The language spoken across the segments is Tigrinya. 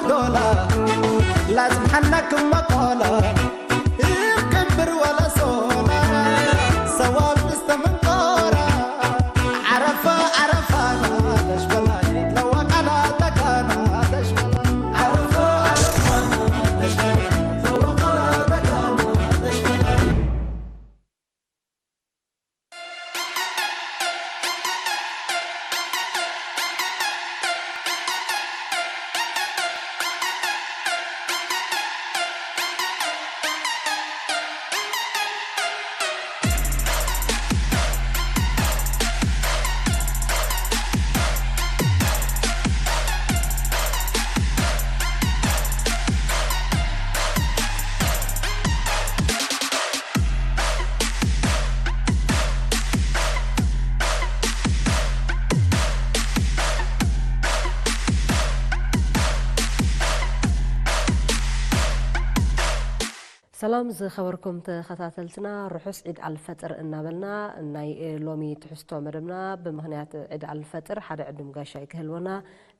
ዶላ ላዝም ሓናክም መቆላ ይክብር ወላ ሶላ ሰዋብ ዝተመንቆራ ዓረፋ ዓረፋና ተሽበላ ይለዋ ቃላ ተካና ተሽበላ ዓረፋ ዓረፋና ተሽበላ ይለዋ ቃላ ተካና ተሽበላ ሰላም ዝኸበርኩም ተኸታተልትና፣ ርሑስ ዒድ ኣልፈጥር እናበልና፣ ናይ ሎሚ ትሕዝቶ መደብና ብምኽንያት ዒድ ኣልፈጥር ሓደ ዕዱም ጋሻ እዩ ክህልወና።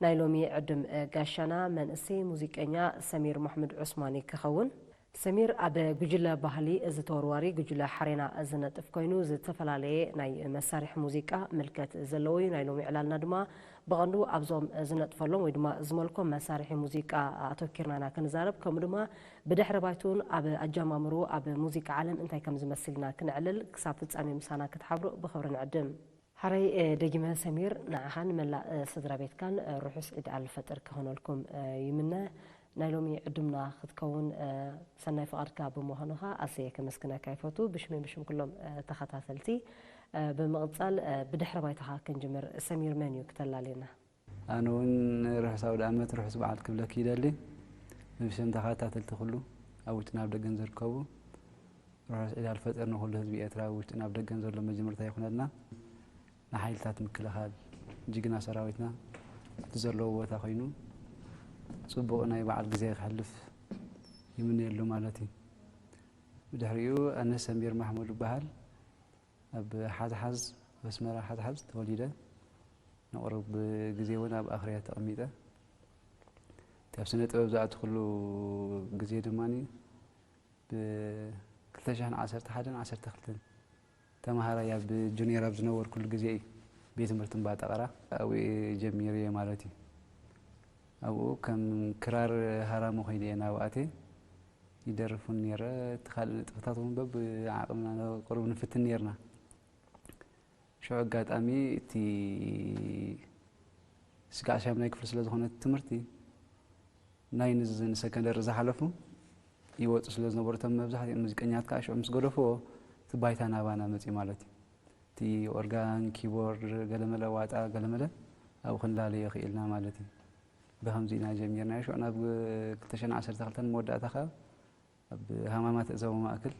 ናይ ሎሚ ዕዱም ጋሻና መንእሰይ ሙዚቀኛ ሰሚር ማሕሙድ ዑስማን እዩ ክኸውን። ሰሚር ኣብ ጉጅለ ባህሊ እዚ ተወርዋሪ፣ ጉጅለ ሓሬና ዝነጥፍ ኮይኑ፣ ዝተፈላለየ ናይ መሳርሒ ሙዚቃ ምልከት ዘለዎ እዩ። ናይ ሎሚ ዕላልና ድማ ብቐንዱ ኣብዞም ዝነጥፈሎም ወይ ድማ ዝመልኮም መሳርሒ ሙዚቃ ኣተኪርና ኢና ክንዛረብ፣ ከምኡ ድማ ብድሕረ ባይትኡን ኣብ ኣጀማምርኡ ኣብ ሙዚቃ ዓለም እንታይ ከም ዝመስል ኢና ክነዕልል። ክሳብ ፍጻሜ ምሳና ክትሓብሩ ብኽብሪ ንዕድም። ሓራይ፣ እ፣ ደጊመ ሰሚር፣ ንዓኻን መላእ፣ እ፣ ስድራ ቤትካን፣ እ፣ ርሑስ ዒድ ኣልፈጥር ክኾነልኩም፣ እ፣ ይምነ። ናይ ሎሚ ዕዱምና ክትከውን፣ እ፣ ሰናይ ፍቓድካ ብምዃኑ ኸኣ ኣዝየ ከመስግነካ ይፈቱ፣ ብሽመይ ብሽም ኩሎም፣ እ፣ ተኸታተልቲ። እ፣ ብምቕጻል፣ እ፣ ብድሕረ ባይታኻ ክንጅምር፣ ሰሚር መን እዩ ክተላልየና? ኣነ እውን ርሑስ ኣውደ ኣመት፣ ርሑስ በዓል ክብለኪ ይደሊ። ብሽም ተኸታተልቲ ኩሉ፣ ኣብ ውሽጥን ኣብ ደገን ዝርከቡ፣ ርሑስ ዒድ ኣልፈጥር ንኹሉ ህዝቢ ኤርትራ፣ ኣብ ውሽጥን ኣብ ደገን ዘሎ መጀመርታ ይኹነልና። ንሓይልታት ምክልኻል፣ ጅግና ሰራዊትና፣ እቲ ዘለዎ ቦታ ኮይኑ፣ ጽቡቕ ናይ በዓል ግዜ ከሕልፍ ይምነየሉ ማለት እዩ። ብድሕሪኡ፣ ኣነ ሰሚር ማሕሙድ እበሃል። ኣብ ሓዝሓዝ፣ ኣብ ኣስመራ ሓዝሓዝ ተወሊደ። ንቑሩብ ግዜ እውን ኣብ ኣኽርያ ተቐሚጠ። እቲ ኣብ ስነ ጥበብ ዝኣተኹሉ ግዜ ድማ ብ ክልተ ሽሕን ዓሰርተ ሓደን ዓሰርተ ክልተን ተምሃራይ ኣብ ጁኒየር ኣብ ዝነበርኩሉ ግዜ እዩ ቤት ትምህርቲ እምባጠቐራ ኣብኡ እየ ጀሚረዮ ማለት እዩ። ኣብኡ ከም ክራር ሃራሚ ኮይነ እየ ናብኡ ኣትየ። ይደርፍ እውን ነይረ። እቲ ካልእ ንጥፈታት እውን በብዓቕምና ቁሩብ ንፍትን ነይርና። ሽዑ ኣጋጣሚ እቲ ስጋዕ ሻምናይ ክፍሊ ስለ ዝኾነ እቲ ትምህርቲ፣ ናይን ንሰከንደሪ ዝሓለፉ ይወፁ ስለ ዝነበሩ፣ እቶም መብዛሕትኦም ሙዚቀኛታት ከዓ ሽዑ ምስ ገደፍዎ፣ እቲ ባይታ ናባና መፅዩ ማለት እዩ። እቲ ኦርጋን፣ ኪቦርድ፣ ገለመለ ዋጣ፣ ገለመለ ኣብኡ ክንላለዮ ክኢልና ማለት እዩ። ብኸምዚ ኢና ጀሚርናዮ። ሽዑ ናብ ክልተ ሽሕን ዓሰርተ ክልተን መወዳእታ ከዓ ኣብ ሃማማት እዘቦ ማእከል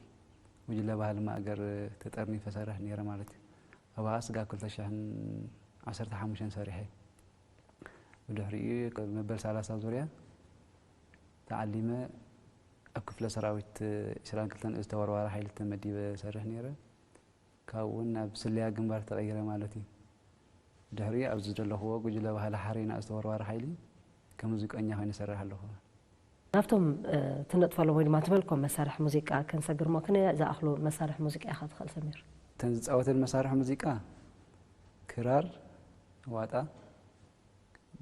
ጉጅለ ባህሊ ማእገር ተጠርኒፈ እሰርሕ ነይረ ማለት እዩ። ኣብኣ ስጋብ ክልተ ሽሕን ዓሰርተ ሓሙሽተን ሰሪሐ። ብድሕሪኡ መበል ሰላሳ ዙርያ ተዓሊመ ኣብ ክፍለ ሰራዊት ዕስራን ክልተን እዝ ተወርዋሪ ሓይሊ ተመዲበ እሰርሕ ነይረ። ካብኡ እውን ናብ ስለያ ግንባር ተቐይረ ማለት እዩ። ድሕሪኡ ኣብዚ ዘለኽዎ ጉጅለ ባህሊ ሓሬና ዝተወርዋሪ ሓይሊ ከም ሙዚቀኛ ኮይነ እሰርሕ ኣለኹ። ናብቶም፣ እ፣ ትነጥፈሎም ወይ ድማ ትመልኮም መሳርሒ ሙዚቃ ክንሰግር እሞ፣ ክንደይ ዝኣኽሉ መሳርሒ ሙዚቃ ኢኻ ትኽእል ሰሚር? እተን ዝጻወተን መሳርሒ ሙዚቃ ክራር፣ ዋጣ፣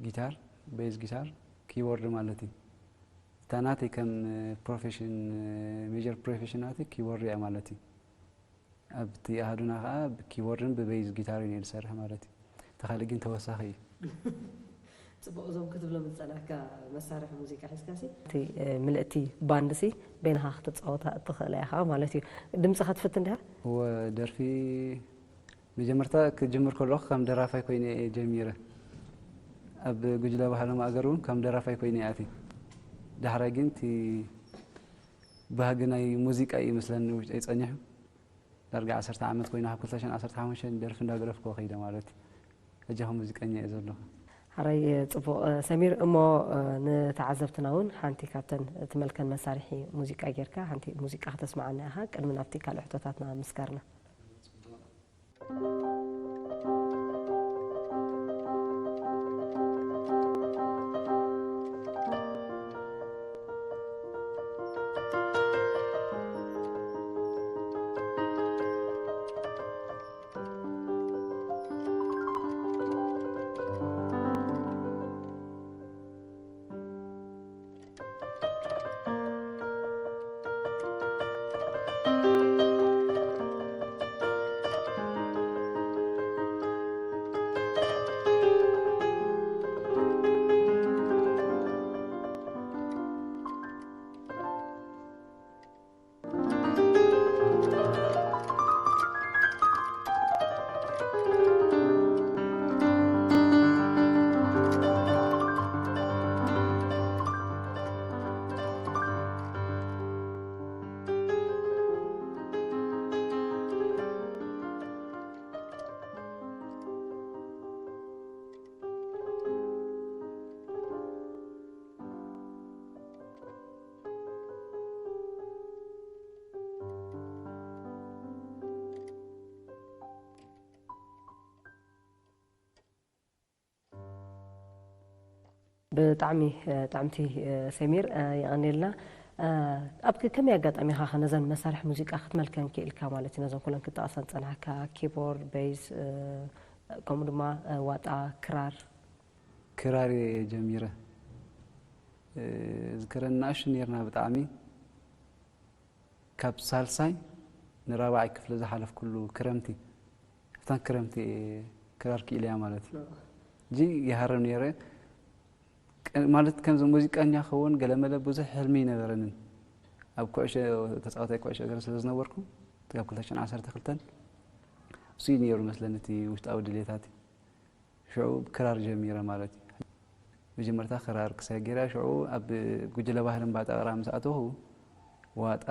ጊታር፣ ቤዝ ጊታር፣ ኪቦርድ ማለት እዩ። እታ ናተይ ከም ፕሮፌሽን፣ ሜጀር ፕሮፌሽን ናተይ ኪቦርድ እያ ማለት እዩ። ኣብቲ ኣሃዱና ኸዓ ብኪቦርድን ብቤዝ ጊታርን እየ ዝሰርሕ ማለት እዩ። እቲ ካልእ ግን ተወሳኺ እዩ። ጽቡቕ፣ እዞም ክትብሎም ዝጸናሕካ መሳርሒ ሙዚቃ ሒዝካሲ? እቲ፣ እ፣ ምልእቲ ባንድሲ በይንኻ ክትጻወታ እትኽእላ ኢኻ ማለት እዩ። ድምጽኻ ትፍትን ዲኻ? እወ፣ ደርፊ መጀመርታ ክጅምር ከለኹ ከም ደራፋይ ኮይነ እየ ጀሚረ። ኣብ ጉጅለ ባህሊ ማእገር እውን ከም ደራፋይ ኮይነ እየ ኣትየ። ዳሕራይ ግን እቲ ባህጊ ናይ ሙዚቃ እዩ መስለኒ ውሽጠይ ጸኒሑ። ዳርጋ ዓሰርተ ዓመት ኮይና፣ ካብ ክልተ ሽሕን ዓሰርተ ሓሙሽተን ደርፊ እንዳገደፍኩ ከይደ ማለት እዩ። ሕጂ ከም ሙዚቀኛ እየ ዘለኹ። ሓራይ፣ ጽቡቕ፣ ሰሚር። እሞ፣ ንተዓዘብትና እውን ሓንቲ ካብተን ትመልከን መሳርሒ ሙዚቃ ጌርካ ሓንቲ ሙዚቃ ከተስምዓና ኢኻ፣ ቅድሚ ናብቲ ካልእ ሕቶታትና ምስጋርና። ብጣዕሚ ጥዕምቲ ሰሚር፣ የቐንየልና። ኣብ ከመይ ኣጋጣሚ ኢኻ ነዘን መሳርሒ ሙዚቃ ክትመልከን ክኢልካ ማለት እዩ? ነዘን ኩለን ክጠቐሰን ዝጸናሕካ፣ ኪቦርድ፣ ቤዝ፣ ከምኡ ድማ ዋጣ፣ ክራር። ክራር እየ ጀሚረ። ዝክረን ንኣሽቱ ነርና ብጣዕሚ። ካብ ሳልሳይ ንራብዓይ ክፍሊ ዝሓለፍኩሉ ክረምቲ፣ ኣብታን ክረምቲ ክራር ክኢለያ ማለት እዩ። እጂ ይሃረም ነይረ። ማለት ከምዚ ሙዚቀኛ ክኸውን ገለመለ ብዙሕ ሕልሚ ይነበረንን። ኣብ ኩዕሾ ተፃዋታይ ኩዕሾ እግሪ ስለ ዝነበርኩ ካብ ክልተ ሽሕን ዓሰርተ ክልተን እሱ እዩ ነይሩ መስለኒ እቲ ውሽጣዊ ድሌታት። ሽዑ ክራር ጀሚረ ማለት እዩ። መጀመርታ ክራር ክሳይ ገይራ ሽዑ ኣብ ጉጅለ ባህልን ባጣቕራ ምስ ኣተኹ ዋጣ፣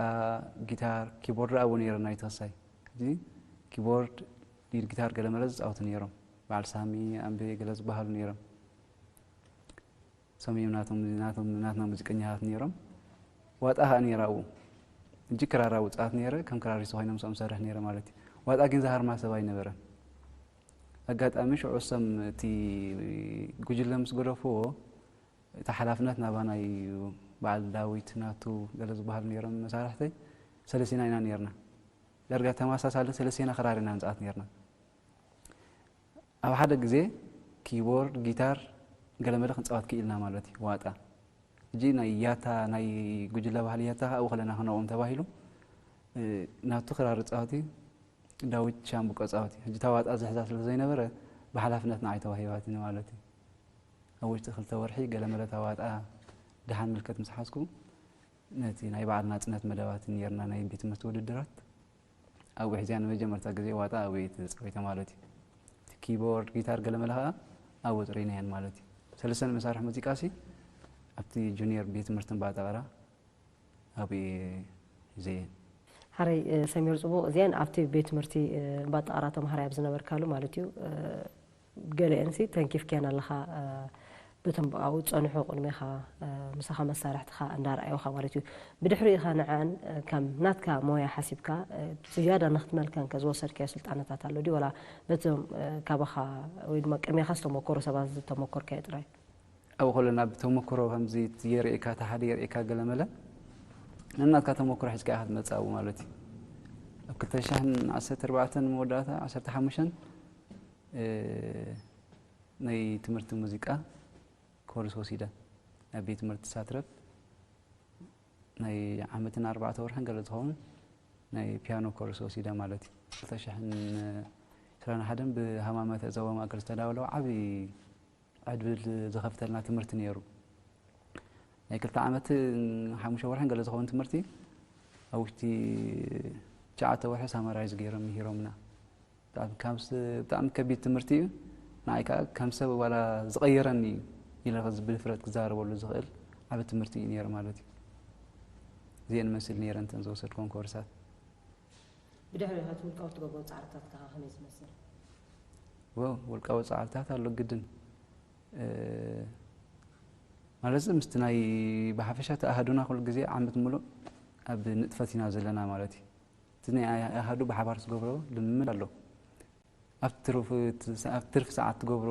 ጊታር፣ ኪቦርድ ኣብኡ ነይረ ናይ ተኽሳይ። እዚ ኪቦርድ፣ ሊድ ጊታር ገለመለ ዝፃወቱ ነይሮም። በዓል ሳሚ፣ ኣምቤ ገለ ዝበሃሉ ነይሮም። ሰሚም ናቶም ናቶም ናትና ሙዚቀኛታት ነይሮም። ዋጣ ከዓ ነይራ ኣብኡ። እጂ ክራር ኣብኡ ፃት ነይረ፣ ከም ክራሪስት ኮይኖም ሰም ሰርሕ ነይረ ማለት እዩ። ዋጣ ግን ዝሃርማ ሰብ ኣይነበረን። ኣጋጣሚ ሽዑ ሰም እቲ ጉጅለ ምስ ገደፍዎ እቲ ሓላፍነት ናባና እዩ። በዓል ዳዊት ናቱ ገለ ዝበሃሉ ነይሮም መሳርሕተይ። ሰለስቴና ኢና ነይርና። ዳርጋ ተመሳሳሊ ሰለስቴና ክራር ኢና ንፃት ነይርና። ኣብ ሓደ ግዜ ኪቦርድ፣ ጊታር ገለመለ ክንፃወት ክኢልና ማለት እዩ። ዋጣ እጂ ናይ ያታ ናይ ጉጅለ ባህሊ ያታ ከዓ ኣብኡ ከለና ክነቑም ተባሂሉ ናቱ ክራር ፃወቲ ዳዊት ሻምብቆ ፃወቲ። ሕጂ እታ ዋጣ ዝሕዛ ስለ ዘይነበረ ብሓላፍነት ንዓይ ተዋሂባትኒ ማለት እዩ። ኣብ ውሽጢ ክልተ ወርሒ ገለመለ እታ ዋጣ ደሓን ምልከት ምስ ሓዝኩ ነቲ ናይ በዓል ናፅነት መደባት ነርና ናይ ቤት ትምህርቲ ውድድራት ኣብኡ ሕዝያ ንመጀመርታ ግዜ ዋጣ ኣብኡ እየ ተፃዊተ ማለት እዩ። እቲ ኪቦርድ፣ ጊታር ገለመለ ከዓ ኣብኡ ፅሪናየን ማለት እዩ። ሰለስተን መሳርሒ ሙዚቃ ሲ ኣብቲ ጁኒየር ቤት ትምህርቲ እምባጠቐራ ኣብኡ እየ ሒዘየን። ሓረይ ሰሚር ፅቡቕ። እዚኣን ኣብቲ ቤት ትምህርቲ እምባጠቐራ ተምሃራይ ኣብ ዝነበርካሉ ማለት እዩ። ገለአንሲ ተንኪፍክያን ኣለኻ። በቶም ኣብኡ ዝጸንሑ ቅድሜኻ ምሳኻ መሳርሕትኻ እንዳርኣዩኻ ማለት እዩ። ብድሕሪኡ ኢኻ ንዐን ከም ናትካ ሞያ ሓሲብካ ዝያዳ ንኽትመልከን ከ ዝወሰድካዮ ስልጣነታት ኣሎ ድዩ? ዋላ በቶም ካባኻ ወይ ድማ ቅድሜኻ ዝተመኮሩ ሰባት ዝተመኮርካዮ ጥራይ? ኣብኡ ከለና ብተመክሮ ከምዚ የርእየካ፣ እቲ ሓደ የርእየካ ገለ መለ ነናትካ ተመክሮ ሒዝካ ኢኻ ትመጽእ ኣብኡ ማለት እዩ። ኣብ ክልተ ሽሕን ዓሰርተ ኣርባዕተን መወዳእታ ዓሰርተ ሓሙሽተ ናይ ትምህርቲ ሙዚቃ ኮርስ ወሲደ ኣብ ቤት ትምህርቲ ሳትረብ ናይ ዓመትን ኣርባዕተ ወርሕን ገለ ዝኸውን ናይ ፒያኖ ኮርስ ወሲደ ማለት እዩ። ክልተ ሽሕን ዕስራን ሓደን ብሃማመተ ዞባ ማእከል ዝተዳወለ ዓቢ ዕድል ዝኸፍተልና ትምህርቲ ነይሩ። ናይ ክልተ ዓመትን ሓሙሽተ ወርሕን ገለ ዝኸውን ትምህርቲ ኣብ ውሽጢ ትሽዓተ ወርሒ ሳማራይዝ ገይሮም ምሂሮምና። ብጣዕሚ ካብ ስ- ብጣዕሚ ከቢድ ትምህርቲ እዩ። ንዓይ ከዓ ከም ሰብ ዋላ ዝቐየረኒ እዩ ኢለ ብድፍረት ክዛረበሉ ዝኽእል ዓቢ ትምህርቲ እዩ ነይሩ ማለት እዩ። እዚአን መስል ነይረን እተን ዝወሰድኮን ኮርሳት። ብድሕሪ ኢኻ እቲ ውልቃዊ ትገብሮ ፃዕርታት ከ ከመይ ዝመስል? ወ ውልቃዊ ፃዕርታት ኣሎ ግድን ማለት ምስቲ ናይ ብሓፈሻ ተኣሃዱና ኩሉ ግዜ ዓመት ሙሉእ ኣብ ንጥፈት ኢና ዘለና ማለት እዩ። እቲ ናይ ኣሃዱ ብሓባር ዝገብሮ ልምምድ ኣሎ። ኣብ ትርፊ ሰዓት ትገብሮ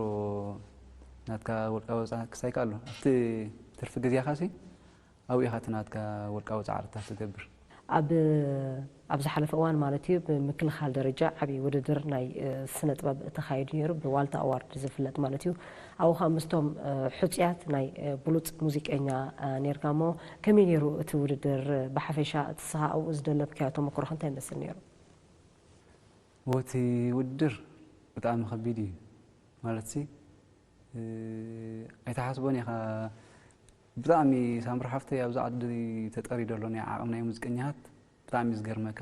ናትካ ውልቃዊ ፃዕርታት ክሳይካ ኣሎ ኣብቲ ትርፊ ግዜኻ ሲ ኣብኡ ኢኻ እቲ ናትካ ውልቃዊ ፃዕርታት ትገብር። ኣብ ኣብ ዝሓለፈ እዋን ማለት እዩ ብምክልኻል ደረጃ ዓብዪ ውድድር ናይ ስነ ጥበብ ተኻይዱ ነይሩ ብዋልታ ኣዋርድ ዝፍለጥ ማለት እዩ። ኣብኡ ከዓ ምስቶም ሕፁያት ናይ ብሉፅ ሙዚቀኛ ነይርካ እሞ ከመይ ነይሩ እቲ ውድድር ብሓፈሻ? እቲ ንስኻ ኣብኡ ዝደለብካዮ ተመክሮኸ እንታይ ይመስል ነይሩ? እቲ ውድድር ብጣዕሚ ከቢድ እዩ ማለት ሲ ኣይትሓስቦን ኢኻ። ብጣዕሚ ሳምሪ ሓፍተይ ኣብዚ ዓዲ ተጠሪዶ ኣሎ ናይ ዓቕም ናይ ሙዚቀኛታት ብጣዕሚ እዩ ዝገርመካ።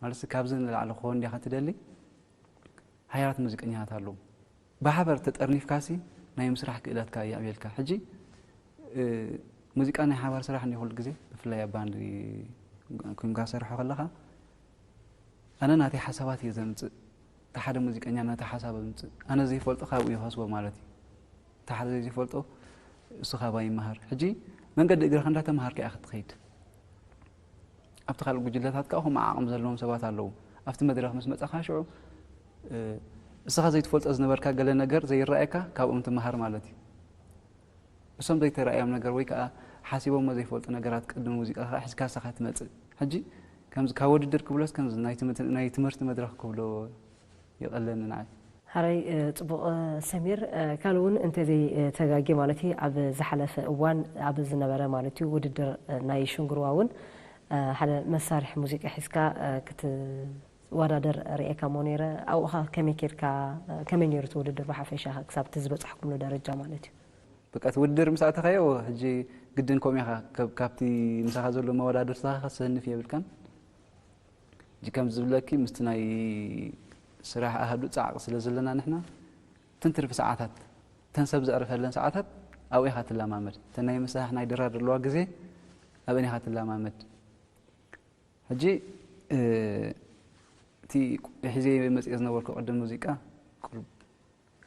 ማለት ሲ ካብዚ ንላዕሊ ክኾን እንዲኻ ትደሊ ሓያላት ሙዚቀኛታት ኣለዉ። ብሓበር ተጠርኒፍካ ሲ ናይ ምስራሕ ክእለትካ የዕብየልካ። ሕጂ ሙዚቃ ናይ ሓባር ስራሕ እንዲ ኩሉ ግዜ ብፍላይ ኣብ ባንድ ኩንካ ሰርሖ ከለኻ ኣነ ናተይ ሓሳባት እየ ዘምፅእ። እቲ ሓደ ሙዚቀኛ ነቲ ሓሳብ ኣምፅእ ኣነ ዘይፈልጦ ካብኡ ይኸስቦ ማለት እዩ። እቲ ሓደ ዘይፈልጦ እሱ ካባይ ይመሃር። ሕጂ መንገዲ እግርኻ እንዳተምሃርካ ኢኻ ትኸይድ። ኣብቲ ካልእ ጉጅለታት ከዓ ከምኡ ዓቕሚ ዘለዎም ሰባት ኣለዉ። ኣብቲ መድረኽ ምስ መጻኻ ሽዑ እስኻ ዘይትፈልጦ ዝነበርካ ገለ ነገር ዘይረኣየካ ካብኦም ትመሃር ማለት እዩ። እሶም ዘይተራእዮም ነገር ወይ ከዓ ሓሲቦሞ ዘይፈልጡ ነገራት ቅድሚ ሙዚቃ ከዓ ሒዝካ ንስኻ ትመፅእ። ሕጂ ከምዚ ካብ ውድድር ክብሎስ ከምዚ ናይ ትምህርቲ፣ ናይ ትምህርቲ መድረኽ ክብሎ ይቐለኒ ንዓይ። ሓራይ፣ እ፣ ጽቡቕ፣ እ፣ ሰሚር፣ እ፣ ካልእ እውን እንተዘይ፣ እ፣ ተጋጌ ማለት እዩ፣ ኣብ ዝሓለፈ እዋን ኣብ ዝነበረ ማለት እዩ ውድድር፣ እ፣ ናይ ሽንግርዋ እውን፣ እ፣ ሓደ መሳርሒ ሙዚቃ ሒዝካ፣ እ፣ ክትወዳደር ርእየካ እሞ ነይረ። ኣብኡ ኸ ከመይ ኬድካ፣ እ፣ ከመይ ነይሩ እቲ ውድድር ብሓፈሻ ክሳብ እቲ ዝበጻሕኩምሉ ደረጃ ማለት እዩ? በቃ እቲ ውድድር ምስ ኣተኻዮ ሕጂ ግድን ከምኡ ኢኻ፣ ካብ-፣ ካብቲ ምሳኻ ዘሎ መወዳድርትኻ ክትሰንፍ የብልካን። ሕጂ ከም ዝብለኪ ምስቲ ናይ ስራሕ ኣሃዱ ጻዕቂ ስለ ዘለና ንሕና እተን ትርፊ ሰዓታት፣ እተን ሰብ ዘዕርፈለን ሰዓታት ኣብኡ ኢኻ ትለማመድ። እተን ናይ ምሳሕ ናይ ድራር ዘለዋ ግዜ ኣብአን ኢኻ ትለማመድ። ሕጂ፣ እ፣ እቲ ሒዘ መጽየ ዝነበርኩ ቅድም ሙዚቃ ቁሩብ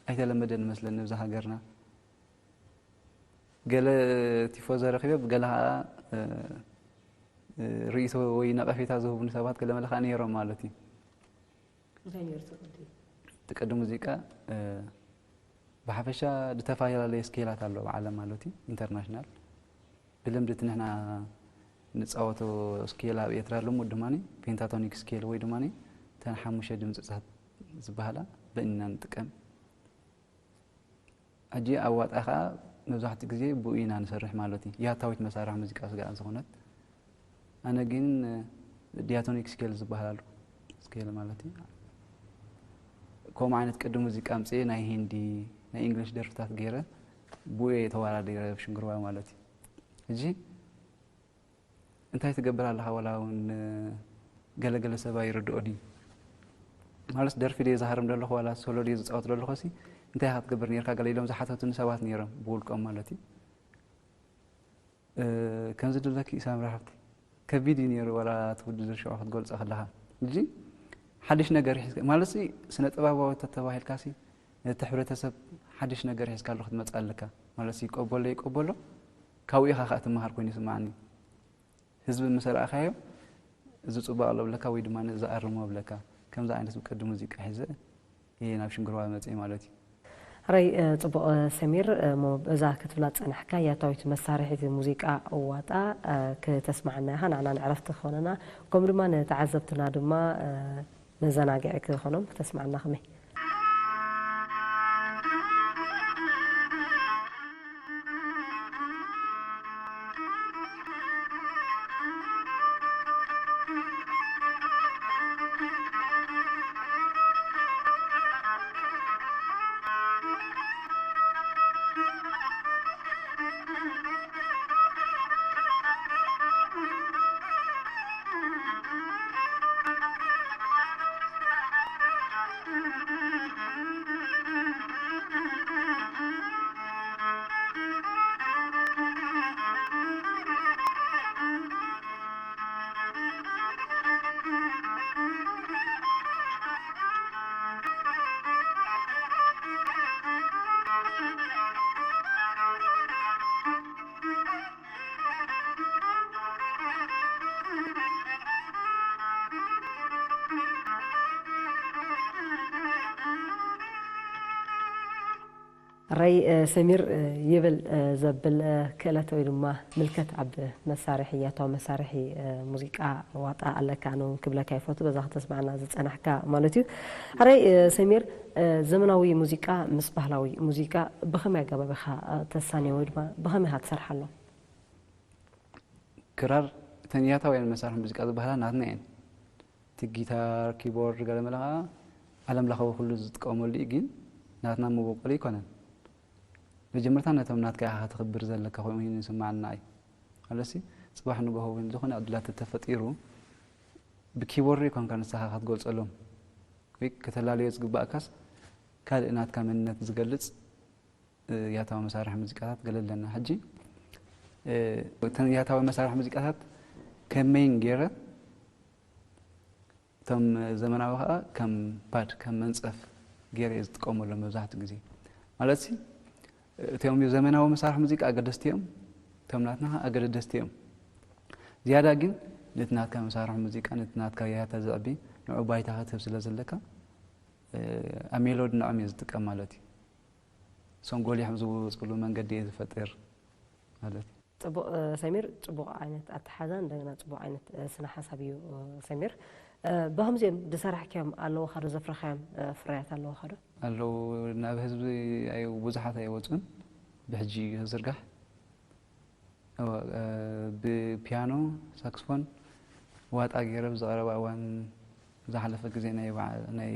ኣይተለመደን መስለኒ ኣብዛ ሃገርና። ገለ ቲፎዞ ረኺበ፣ ብገለ ኸኣ፣ እ፣ እ፣ ርእይቶ ወይ ነቐፌታ ዝህቡኒ ሰባት ገለ መለ ኸኣ ነይሮም ማለት እዩ። እንታይ ነይሩ እቲ ቅዲ? እቲ ቅዲ ሙዚቃ፣ እ፣ ብሓፈሻ ዝተፈላለየ ስኬላት ኣሎ ኣብ ዓለም ማለት እዩ፣ ኢንተርናሽናል። ብልምዲ እቲ ንሕና ንጻወቶ ስኬል ኣብ ኤርትራ ልሙድ ድማ ፔንታቶኒክ ስኬል ወይ ድማ እተን ሓሙሽተ ድምጽታት ዝበሃላ በእኒና ንጥቀም። ሕጂ ኣብ ዋጣ ኸኣ መብዛሕትኡ ግዜ ብኡ ኢና ንሰርሕ ማለት እዩ። ያታዊት መሳርሒ ሙዚቃ ስጋኣ ዝኾነት። ኣነ ግን ዲያቶኒክ ስኬል ዝበሃል ኣሎ። ስኬል ማለት እዩ። ከምኡ ዓይነት ቅዲ ሙዚቃ ኣምጽኤ ናይ ሂንዲ፣ ናይ ኢንግሊሽ ደርፍታት ገይረ ብኡ እየ ተወዳዲረ ኣብ ሽንግርዋ ማለት እዩ። ሕጂ እንታይ ትገብር ኣለኻ? ዋላ እውን ገለገለ ሰብ ኣይርድኦ ድዩ? ማለት ደርፊ ድየ ዝሃርም ዘለኹ ዋላ ሶሎ ድየ ዝፃወት ዘለኹ ሲ እንታይ ኢኻ ትገብር ነርካ? ገለ ኢሎም ዝሓተቱኒ ሰባት ነይሮም ብውልቆም ማለት እዩ። እ፣ ከምዚ ድለኪ ኢሳም ረሓብቲ ከቢድ እዩ ነይሩ ዋላ እቲ ውድድር ሽዑ ክትገልፆ ከለኻ። ሕጂ ሓድሽ ነገር ሒዝካ ማለት ሲ ስነ ጥበባዊ ተተባሂልካ ሲ ነቲ ሕብረተሰብ ሓድሽ ነገር ሒዝካ ኣሎ ክትመፅእ ኣለካ ማለት ሲ ይቀበሎ ይቀበሎ ካብኡ ኢኻ ከዓ ትመሃር ኮይኑ ይስማዓኒ። ህዝቢ ምስ ኣርኣኻዮ እዚ ጽቡቕ ኣሎ ብለካ ወይ ድማ እዚ ኣርሞ ብለካ ከምዚ ዓይነት ቅዲ ሙዚቃ ሒዘ እየ ናብ ሽንግርዋ መጽእ ማለት እዩ። ሕራይ፣ እ፣ ጽቡቕ፣ እ፣ ሰሚር፣ እ፣ እሞ እዛ ክትብላ ዝጸናሕካ ያታዊት መሳርሒት ሙዚቃ ዋጣ፣ እ፣ ክተስምዓና ኢኻ፣ ንዓና ንዕረፍቲ ክኾነና፣ ከምኡ ድማ ንተዓዘብትና ድማ፣ እ፣ መዘናግዒ ክኾኖም ክተስምዓና ከመይ? ሕራይ፣ እ፣ ሰሚር፣ እ፣ ይብል፣ እ፣ ዘብል፣ እ፣ ክእለት ወይ ድማ ምልከት ኣብ መሳርሒ፣ ያታዊ መሳርሒ፣ እ፣ ሙዚቃ ዋጣ ኣለካ፣ ኣነ እውን ክብለካ ይፈቱ፣ በዛ ከተስምዓና ዝጸናሕካ ማለት እዩ። ሕራይ፣ እ፣ ሰሚር፣ እ፣ ዘመናዊ ሙዚቃ ምስ ባህላዊ ሙዚቃ ብኸመይ ኣገባብ ኢኻ፣ እ፣ ተሳንዮ ወይ ድማ ብኸመይ ኢኻ ትሰርሓሎም? ክራር እተን ያታውያን መሳርሒ ሙዚቃ ዝበሃላ ናትና እየን። እቲ ጊታር፣ ኪቦርድ፣ ገለ መለ ኸዓ ዓለም ለኻዊ ኩሉ ዝጥቀመሉ እዩ፣ ግን ናትና መበቆሊ ኣይኮነን። መጀመርታ ነቶም ናትካ ኢኻ ከተኽብር ዘለካ ኮይኑ ይስምዓኒ ንዓይ። ማለትሲ፣ ጽባሕ ንግሆ እውን ዝኾነ ዕድላት ተተፈጢሩ፣ ብኪቦርድ ኣይኮንካ ንስኻ ክትገልጸሎም ወይ ከተላለዮ ዝግባእካስ፣ ካልእ ናትካ መንነት ዝገልጽ፣ እ፣ ያታዊ መሳርሒ ሙዚቃታት ገለ ኣለና። ሕጂ፣ እ፣ እተን ያታዊ መሳርሒ ሙዚቃታት ከም ሜይን ገይረ፣ እቶም ዘመናዊ ኸኣ ከም ፓድ፣ ከም መንጸፍ ገይረ እየ ዝጥቀመሎም መብዛሕትኡ ግዜ። ማለትሲ፣ እቶም ዘመናዊ መሳርሒ ሙዚቃ ኣገደስቲ እዮም፣ እቶም ናትና ኸኣ ኣገደደስቲ እዮም። ዝያዳ ግን ነቲ ናትካ መሳርሒ ሙዚቃ፣ ነቲ ናትካ ያታ ዘዕቢ፣ ንዑ ባይታ ክትህብ ስለ ዘለካ፣ እ፣ ኣብ ሜሎዲ ንዖም እየ ዝጥቀም ማለት እዩ። እሶም ጎሊሖም ዝወፅሉ መንገዲ እየ ዝፈጥር። ማለት እዩ። ፅቡቕ ሰሚር፣ ፅቡቕ ዓይነት ኣተሓዛ፣ እንደገና ፅቡቕ ዓይነት ስነ ሓሳብ እዩ። ሰሚር፣ ብከምዚኦም ዝሰራሕክዮም ኣለውካ ዶ? ዘፍረኻዮም ፍርያት ኣለውካ ዶ? ኣለዉ። ናብ ህዝቢ ብዙሓት ኣይወፁን። ብሕጂ እዩ ዝርጋሕ። ብፒያኖ፣ ሳክስፎን ዋጣ ገይረ ብዝቐረባ እዋን፣ ዝሓለፈ ግዜ ናይ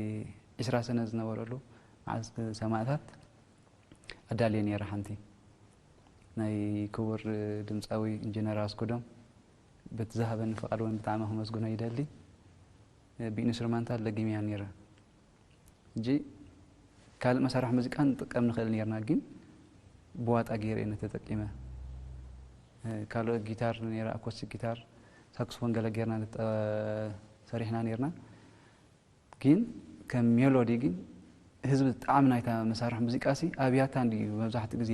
ዕስራ ሰነ ዝነበረሉ መዓልቲ ሰማእታት ኣዳልየ ነይረ። ሓንቲ ናይ ክቡር ድምፃዊ ኢንጂነር ኣስጉዶም በቲ ዝሃበኒ ፍቓድ እውን ብጣዕሚ ከመስግኖ ይደሊ። ብኢንስትሩማንታል ለጊምያ ነይረ። ሕጂ ካልእ መሳርሒ ሙዚቃ ንጥቀም ንኽእል ነርና፣ ግን ብዋጣ ገይረ እየ ተጠቂመ። ካልኦት ጊታር ነይረ፣ ኣኮስቲክ ጊታር፣ ሳክስፎን ገለ ገይርና ሰሪሕና ነርና። ግን ከም ሜሎዲ ግን ህዝቢ ጣዕሚ ናይታ መሳርሒ ሙዚቃ ሲ ኣብያታ እንድዩ መብዛሕትኡ ግዜ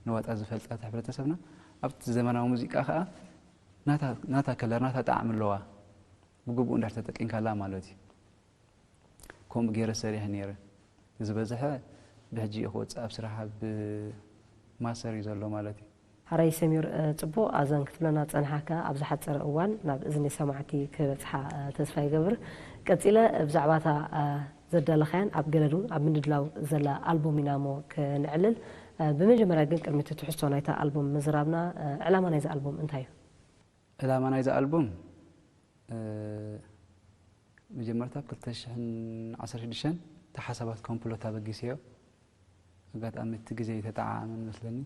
ንዋጣ ዝፈልጣ ሕብረተሰብና። ኣብቲ ዘመናዊ ሙዚቃ ከዓ ናታ ከለር ናታ ጣዕሚ ኣለዋ፣ ብግቡእ እንዳር ተጠቂምካላ ማለት እዩ። ከምኡ ገይረ ሰሪሐ ነይረ። ዝበዝሐ ብሕጂ እዩ ክወፅእ ኣብ ስራሕ ኣብ ማስተር እዩ ዘሎ ማለት እዩ። ሓራይ ሰሚር፣ ፅቡቕ ኣዘን ክትብለና ዝፀንሓካ ኣብ ዝሓፀረ እዋን ናብ እዝኒ ሰማዕቲ ክበፅሓ ተስፋ ይገብር። ቀፂለ ብዛዕባታ ዘዳለኻያን ኣብ ገለዱ ኣብ ምድላው ዘላ ኣልቡም ኢና እሞ ክነዕልል። ብመጀመርያ ግን ቅድሚ እቲ ትሕዝቶ ናይታ ኣልቡም ምዝራብና፣ ዕላማ ናይዚ ኣልቡም እንታይ እዩ? ዕላማ ናይዚ ኣልቡም መጀመርታ ኣብ ክልተ ሽሕን ዓሰርተ ሽዱሽተን ተሓሳባት ኮምፕሎት ኣበጊሰዮ። ኣጋጣሚ እቲ ግዜ ተጠዓዓመን መስለኒ።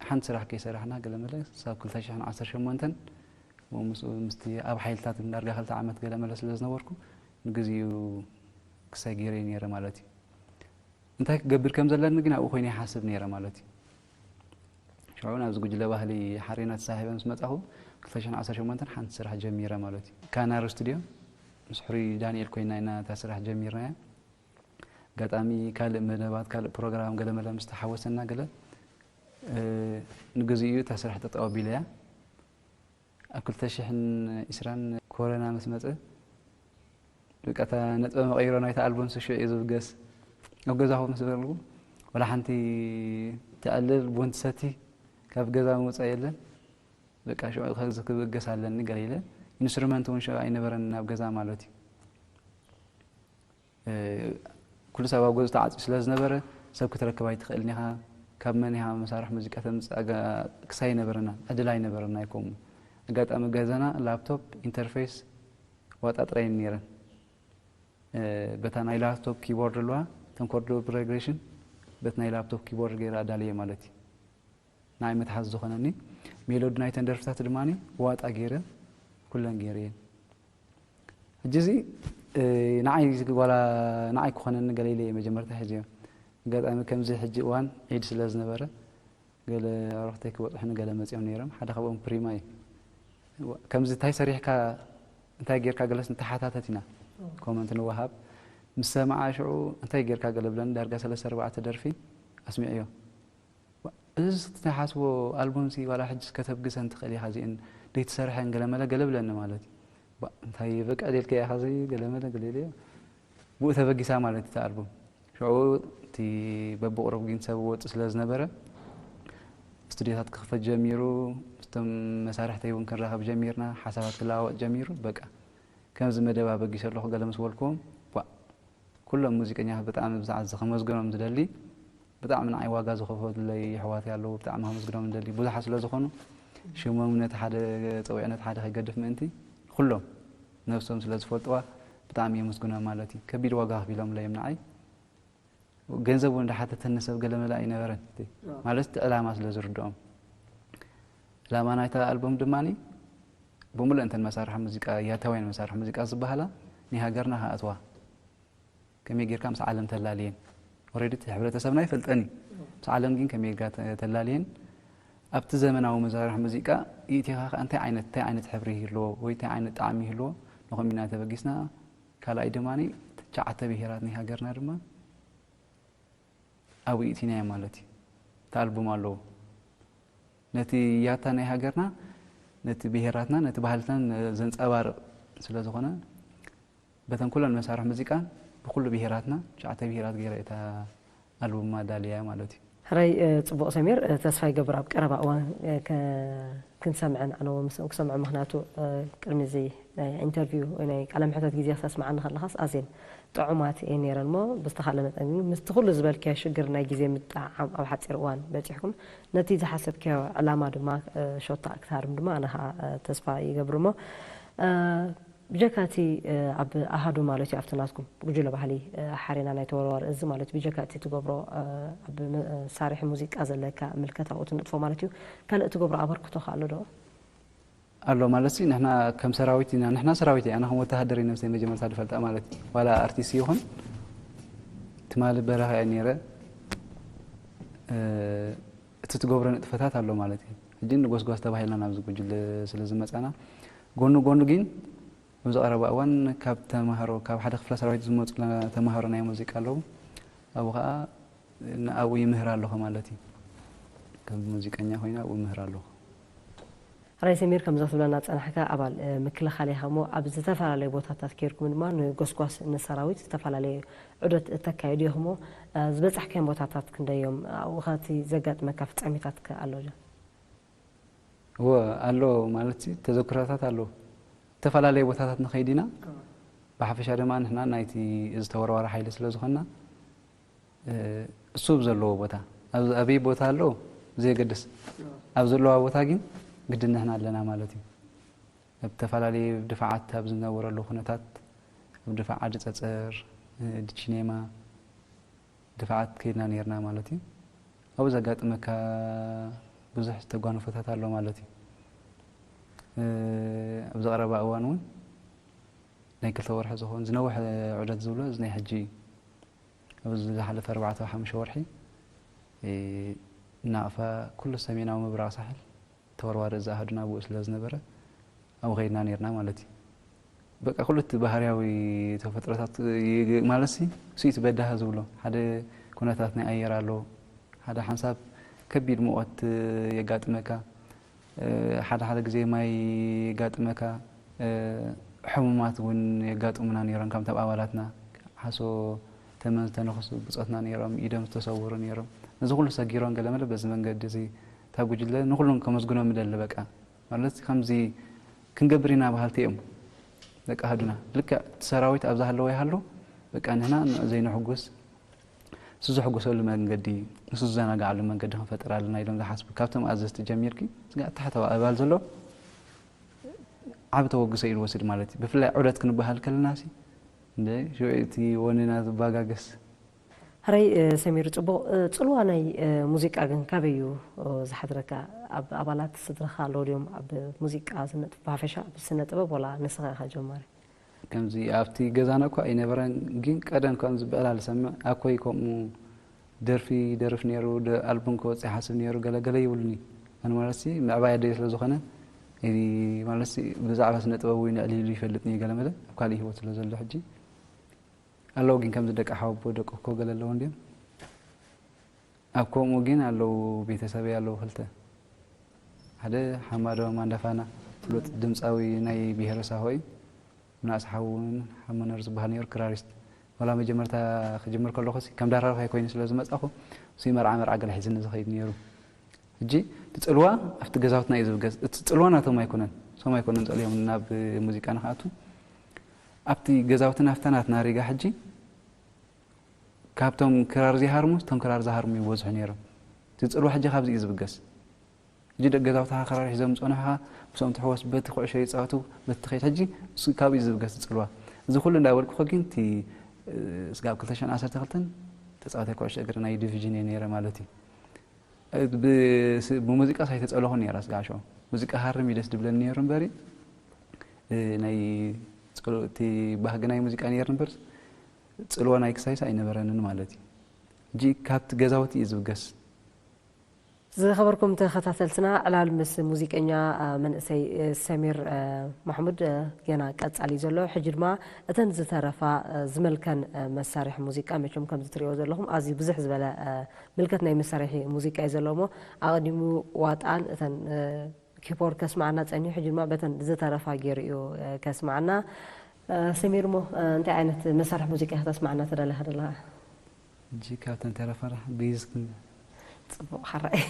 ሓንቲ ስራሕ ከይሰራሕና ገለመለ ሳብ ክልተ ሽሕን ዓሰርተ ሸሞንተን ምስኡ ምስቲ ኣብ ሓይልታት ዳርጋ ክልተ ዓመት ገለመለ ስለ ዝነበርኩ ንግዚኡ ክሳይ ገይረ ነይረ ማለት እዩ። እንታይ ክገብር ከም ዘለኒ ግን ኣብኡ ኮይነ ይሓስብ ነይረ ማለት እዩ። ሽዑ ናብዚ ጉጅለ ባህሊ ሓሬና ተሳሂበ ምስ መጻኹ ክልተ ሽሕን ዓሰርተ ሸሞንተን ሓንቲ ስራሕ ጀሚረ ማለት እዩ። ካናሪ ስቱድዮ ምስ ሕሩይ ዳንኤል ኮይና ኢና እታ ስራሕ ጀሚርናያ። ኣጋጣሚ ካልእ መደባት ካልእ ፕሮግራም ገለመለ ምስ ተሓወሰና ገለ ንግዚኡ እታ ስራሕ ጠጠው ኣቢለያ። ኣብ ክልተ ሽሕን ዕስራን ኮረና ምስ መፀ በቃ እታ ነጥበ መቐይሮ ናይታ ኣልቦም ሽዑ እየ ዝብገስ። ኣብ ገዛኹ ምስ በልኩ ዋላ ሓንቲ ትዕልል ቡን ትሰቲ ካብ ገዛ ምውፃእ የለን። በቃ ሽዑ ከዚ ክብገስ ኣለኒ ገለ ኢለ። ኢንስትሩመንት እውን ሽዑ ኣይነበረን ኣብ ገዛ ማለት እዩ። ኩሉ ሰብ ኣብ ገዝኡ ተዓፅዩ ስለ ዝነበረ ሰብ ክትረክብ ኣይትኽእልን ኢኻ። ካብ መን ኢኻ መሳርሒ ሙዚቃ ተምፅእ ክሳይ ኣይነበረና ዕድል ኣይነበረና ኣይኮኑ። ኣጋጣሚ ገዛና ላፕቶፕ ኢንተርፌስ ዋጣ ጥራይ ነይረን። በታ ናይ ላፕቶፕ ኪቦርድ ኣለዋ ተን ኮርዶ ፕሮግሬሽን በቲ ናይ ላፕቶፕ ኪቦርድ ገይረ ኣዳልየ ማለት እዩ። ንዓይ መትሓዚ ዝኾነኒ ሜሎዲ ናይተን ደርፍታት ድማ ዋጣ ገይረ ኩለን ገይረ እየን። ሕጂ እዚ ንዓይ ዋላ ንዓይ ክኾነኒ ገለ ኢለ እየ መጀመርታ ሕጂ እዮም ኣጋጣሚ ከምዚ ሕጂ እዋን ዒድ ስለ ዝነበረ ገለ ኣረኽተይ ክበፅሑኒ ገለ መፂኦም ነይሮም ሓደ ካብኦም ፕሪማ እዩ። ከምዚ እንታይ ሰሪሕካ እንታይ ጌርካ ገለስ ንተሓታተት ኢና ኮመንት ንወሃብ ምስ ሰማዓ ሽዑ እንታይ ጌርካ ገለ ብለኒ ዳርጋ ሰለስተ ኣርባዕተ ደርፊ ኣስሚዕዮ። እዚ ትሓስቦ ኣልቡም ሲ ዋላ ሕጅስ ከተብግሰን ትኽእል ኢኻ እዚእን ደይትሰርሐን ገለመለ ገለ ብለኒ ማለት እዩ። እንታይ በቃ ደልከ ኢኻ እዚ ገለመለ ገለ ኢለዮ። ብኡ ተበጊሳ ማለት እቲ ኣልቡም። ሽዑ እቲ በብቁሩብ ግን ሰብ ወጥ ስለ ዝነበረ ስቱዲዮታት ክኽፈት ጀሚሩ ምስቶም መሳርሕተይ እውን ክንራኸብ ጀሚርና ሓሳባት ክለዋወጥ ጀሚሩ በቃ ከምዚ መደብ ኣበጊሰ ኣለኹ ገለ ምስ በልኩዎም ባ ኩሎም ሙዚቀኛታት ብጣዕሚ ብዝዓዝ ከመስግኖም ዝደሊ ብጣዕሚ ንዓይ ዋጋ ዝኸፈሉለይ የሕዋተይ ኣለዉ ብጣዕሚ ከመስግኖም ዝደሊ ብዙሓት ስለ ዝኾኑ ሽሞም ነቲ ሓደ ፀዊዐ ነቲ ሓደ ከይገድፍ ምእንቲ ኩሎም ነብሶም ስለ ዝፈልጥዋ ብጣዕሚ የመስግኖም ማለት እዩ ከቢድ ዋጋ ከፊሎምለይ እዮም ንዓይ ገንዘብ እውን እንዳሓተተኒ ሰብ ገለመለ ኣይነበረን ማለት እቲ ዕላማ ስለ ዝርድኦም ዕላማ ናይታ ኣልቦም ድማ ብምሉእ እንተን መሳርሒ ሙዚቃ ያታውያን መሳርሒ ሙዚቃ ዝበሃላ ናይ ሃገርና ክኣትዋ ከመይ ጌርካ ምስ ዓለም ተላልየን ኦሬዲ እቲ ሕብረተሰብና ይፈልጠን እዩ ምስ ዓለም ግን ከመይ ጌርካ ተላልየን ኣብቲ ዘመናዊ መሳርሒ ሙዚቃ ይእቲኻ ከዓ እንታይ ዓይነት እንታይ ዓይነት ሕብሪ ይህልዎ ወይ እንታይ ዓይነት ጣዕሚ ይህልዎ ንኸም ኢና ተበጊስና ካልኣይ ድማ ትሽዓተ ብሄራት ናይ ሃገርና ድማ ኣብኡ ይእቲናዮ ማለት እዩ እቲ ኣልቡም ኣለዎ ነቲ ያታ ናይ ሃገርና ነቲ ብሄራትና ነቲ ባህልትናን ዘንፀባርቕ ስለ ዝኾነ በተን ኩለን መሳርሒ ሙዚቃን ብኩሉ ብሄራትና ትሽዓተ ብሄራት ገይረ እታ ኣልቡም ኣዳልያ ማለት እዩ። ሕራይ ጽቡቕ ሰሚር፣ ተስፋ ይገብር ኣብ ቀረባ እዋን ክንሰምዐን ኣነ እውን ምስኦም ክሰምዖ፣ ምኽንያቱ ቅድሚ እዚ ናይ ኢንተርቪው ወይ ናይ ቃለ መሕተት ግዜ ክተስምዓኒ ከለኻስ ኣዝየን ጥዑማት እየን ነይረን። እሞ ብዝተኻለ መጠን ግን ምስቲ ኩሉ ዝበልክዮ ሽግር ናይ ግዜ ምጥዕዓም ኣብ ሓፂር እዋን በፂሕኩም ነቲ ዝሓሰብክዮ ዕላማ ድማ ሾታ ክትሃርም ድማ ኣነ ከዓ ተስፋ ይገብር። እሞ ብጀካ እቲ ኣብ ኣሃዱ ማለት እዩ ኣብቲ ናትኩም ጉጅለ ባህሊ ሓሬና ናይ ተወርዋሪ እዚ ማለት እዩ ብጀካ እቲ ትገብሮ ኣብ መሳርሒ ሙዚቃ ዘለካ ምልከታ ኣብኡ ትነጥፎ ማለት እዩ ካልእ ትገብሮ ኣበርክቶ ከ ኣሎ ዶ? ኣሎ ማለት ሲ ንሕና ከም ሰራዊት ኢና ንሕና ሰራዊት እያ ኣነ ከም ወተሃደር እዩ ነብሰይ መጀመርታ ዝፈልጣ ማለት እዩ ዋላ ኣርቲስት ይኹን ትማሊ በረኻ እየ ነይረ እቲ ትገብሮ ንጥፈታት ኣሎ ማለት እዩ ሕጂ ንጎስጓስ ተባሂልና ናብዚ ጉጅለ ስለ ዝመፃና ጎኑ ጎኑ ግን ኣብዚ ቀረባ እዋን ካብ ተማሃሮ ካብ ሓደ ክፍለ ሰራዊት ዝመፁ ተማሃሮ ናይ ሙዚቃ ኣለዉ ኣብኡ ከዓ ንኣብኡ ይምህር ኣለኹ ማለት እዩ ከም ሙዚቀኛ ኮይነ ኣብኡ ይምህር ኣለኹ ሕራይ ሰሚር ከምዚ ክትብለና ዝፀናሕካ ኣባል ምክልኻል ኢኻ እሞ ኣብ ዝተፈላለዩ ቦታታት ከይድኩም ድማ ንጎስጓስ ንሰራዊት ዝተፈላለዩ ዑደት እተካይዱ ኢኹም እሞ ዝበፃሕካዮም ቦታታት ክንደዮም ኣብኡ ከ እቲ ዘጋጥመካ ፍፃሜታት ከ ኣሎ ዶ? እወ ኣሎ ማለት ሲ ተዘክሮታት ኣሎ ዝተፈላለዩ ቦታታት ንኸይድ ኢና ብሓፈሻ ድማ ንሕና ናይቲ እዚ ተወርዋሪ ሓይሊ ስለ ዝኾንና እሱ ኣብ ዘለዎ ቦታ ኣበይ ቦታ ኣሎ ብዘየገድስ ኣብ ዘለዋ ቦታ ግን ግድን ንሕና ኣለና ማለት እዩ ኣብ ዝተፈላለዩ ድፋዓት ኣብ ዝነበረሉ ኩነታት ኣብ ድፋዕ ዓዲ ፀፀር ድቺኔማ ድፋዓት ከይድና ነይርና ማለት እዩ ኣብኡ ዘጋጥመካ ብዙሕ ዝተጓነፎታት ኣሎ ማለት እዩ ኣብዚ ቀረባ እዋን እውን ናይ ክልተ ወርሒ ዝኾን ዝነውሕ ዑደት ዝብሎ እዚ ናይ ሕጂ እዩ ኣብዚ ዝሓለፈ ኣርባዕተ ሓሙሽተ ወርሒ ናቕፋ ኩሉ ሰሜናዊ ምብራቕ ሳሕል ተወርዋሪ እዚ ኣሃዱና ብኡ ስለ ዝነበረ ኣብኡ ከይድና ነርና ማለት እዩ። በቃ ኩሉ እቲ ባህርያዊ ተፈጥሮታት ማለት ሲ ስኢት በዳህ ዝብሎ ሓደ ኩነታት ናይ ኣየር ኣሎ ሓደ ሓንሳብ ከቢድ ሙቐት የጋጥመካ ሓደ ሓደ ግዜ ማይ የጋጥመካ ሕሙማት እውን የጋጥሙና ነይሮም ካብቶም ኣባላትና ሓሶ ተመን ዝተነኽሱ ብፆትና ነይሮም ኢዶም ዝተሰውሩ ነይሮም ነዚ ኩሉ ሰጊሮም ገለመለ በዚ መንገዲ እዚ እታ ጉጅለ ንኩሎም ከመስግኖም ይደሊ በቃ ማለት ከምዚ ክንገብር ኢና በሃልቲ እዮም ደቂ ኣህዱና ልክዕ እቲ ሰራዊት ኣብዛ ሃለወ ይሃሉ በቃ ንሕና ዘይንሕጉስ ንሱ ዘሕጉሰሉ መንገዲ ንሱ ዝዘናግዓሉ መንገዲ ክንፈጥር ኣለና ኢሎም ዝሓስቡ ካብቶም ኣዘዝቲ ጀሚርኪ ስጋዕ ታሕተዋ ኣባል ዘሎ ዓቢ ተበግሶ እዩ ዝወስድ ማለት እዩ ብፍላይ ዑደት ክንበሃል ከለና ሲ እንደ ሽዑ እቲ ወንና ዝባጋገስ ሕራይ ሰሚር ጽቡቕ ጽልዋ ናይ ሙዚቃ ግን ካበይ እዩ ዝሓድረካ ኣብ ኣባላት ስድራኻ ኣለዉ ድዮም ኣብ ሙዚቃ ስነ ብሓፈሻ ኣብ ስነ ጥበብ ወላ ንስኻ ኢኻ ጀማሪ ከምዚ ኣብቲ ገዛና እኳ ኣይነበረን ግን ቀደም ከም ዝበዕላል ሰምዕ ኣኮይ ከምኡ ደርፊ ይደርፍ ነይሩ ኣልቡም ክወፅእ ይሓስብ ነይሩ ገለገለ ይብሉኒ ኣነ ማለት ሲ ምዕባይ ኣደይ ስለ ዝኾነ ማለት ብዛዕባ ስነ ጥበብ ወይ ንዕሊ ኢሉ ይፈልጥኒ ገለመለ ኣብ ካልእ ህይወት ስለ ዘሎ ሕጂ ኣለዉ ግን ከምዚ ደቂ ሓወቦ ደቂ እኮ ገለ ኣለዉ እንድዮም ኣብ ከምኡ ግን ኣለዉ ቤተሰበይ ኣለዉ ክልተ ሓደ ሓማዶ ማንዳፋና ፍሉጥ ድምፃዊ ናይ ብሄረ ሳሆ እዩ ምናእስ ሓዊ እውን ሓመነር ዝበሃል ነይሩ ክራሪስት ዋላ መጀመርታ ክጅምር ከለኹ ሲ ከም ዳራርካይ ኮይኑ ስለ ዝመፃኹ ሲ መርዓ መርዓ ገለ ሒዝኒ ዝኸይድ ነይሩ ሕጂ እቲ ፅልዋ ኣብቲ ገዛውትና እዩ ዝብገስ እቲ ፅልዋ ናቶም ኣይኮነን ሶም ኣይኮነን ፀልዮም ናብ ሙዚቃ ንክኣቱ ኣብቲ ገዛውትና ኣብታ ናትና ሪጋ ሕጂ ካብቶም ክራር ዘይሃርሙ እቶም ክራር ዝሃርሙ ይበዝሑ ነይሮም እቲ ፅልዋ ሕጂ ካብዚ እዩ ዝብገስ ሕጂ ደቂ ገዛውትኻ ክራር ሒዞም ዝፀንሑኻ ምስኦም ትሕወስ በቲ ኩዕሾ ይፃወቱ በቲ ትኸይድ ሕጂ እሱ ካብኡ እዩ ዝብገስ እቲ ፅልዋ እዚ ኩሉ እንዳበልኩ ግን እቲ ስጋብ ክልተ ሽሕን ዓሰርተ ክልተን ተፃዋታይ ኩዕሾ እግሪ ናይ ዲቪዥን እየ ነይረ ማለት እዩ ብሙዚቃ ሳይተፀለኹ ነይረ ስጋዕ ሽዑ ሙዚቃ ሃርም እዩ ደስ ድብለኒ ነይሩ እምበሪ ናይ እቲ ባህጊ ናይ ሙዚቃ ነይሩ እምበር ፅልዋ ናይ ክሳይስ ኣይነበረንን ማለት እዩ ሕጂ ካብቲ ገዛውቲ እዩ ዝብገስ ዝኸበርኩም ተኸታተልትና ዕላል ምስ ሙዚቀኛ መንእሰይ ሰሚር ማሕሙድ ገና ቀጻሊ እዩ ዘሎ ሕጂ ድማ እተን ዝተረፋ ዝመልከን መሳርሒ ሙዚቃ መቸም ከምዚ ትሪእዎ ዘለኹም ኣዝዩ ብዙሕ ዝበለ ምልከት ናይ መሳርሒ ሙዚቃ እዩ ዘለዎ እሞ ኣቐዲሙ ዋጣን እተን ኪፖር ከስማዓና ጸኒሑ ሕጂ ድማ በተን ዝተረፋ ገይሩ እዩ ከስማዓና ሰሚር እሞ እንታይ ዓይነት መሳርሒ ሙዚቃ ከተስማዓና ተዳለኻ ዘለኻ እጂ ካብተን ተረፋ ቤዝ ጽቡቕ ሓራይ።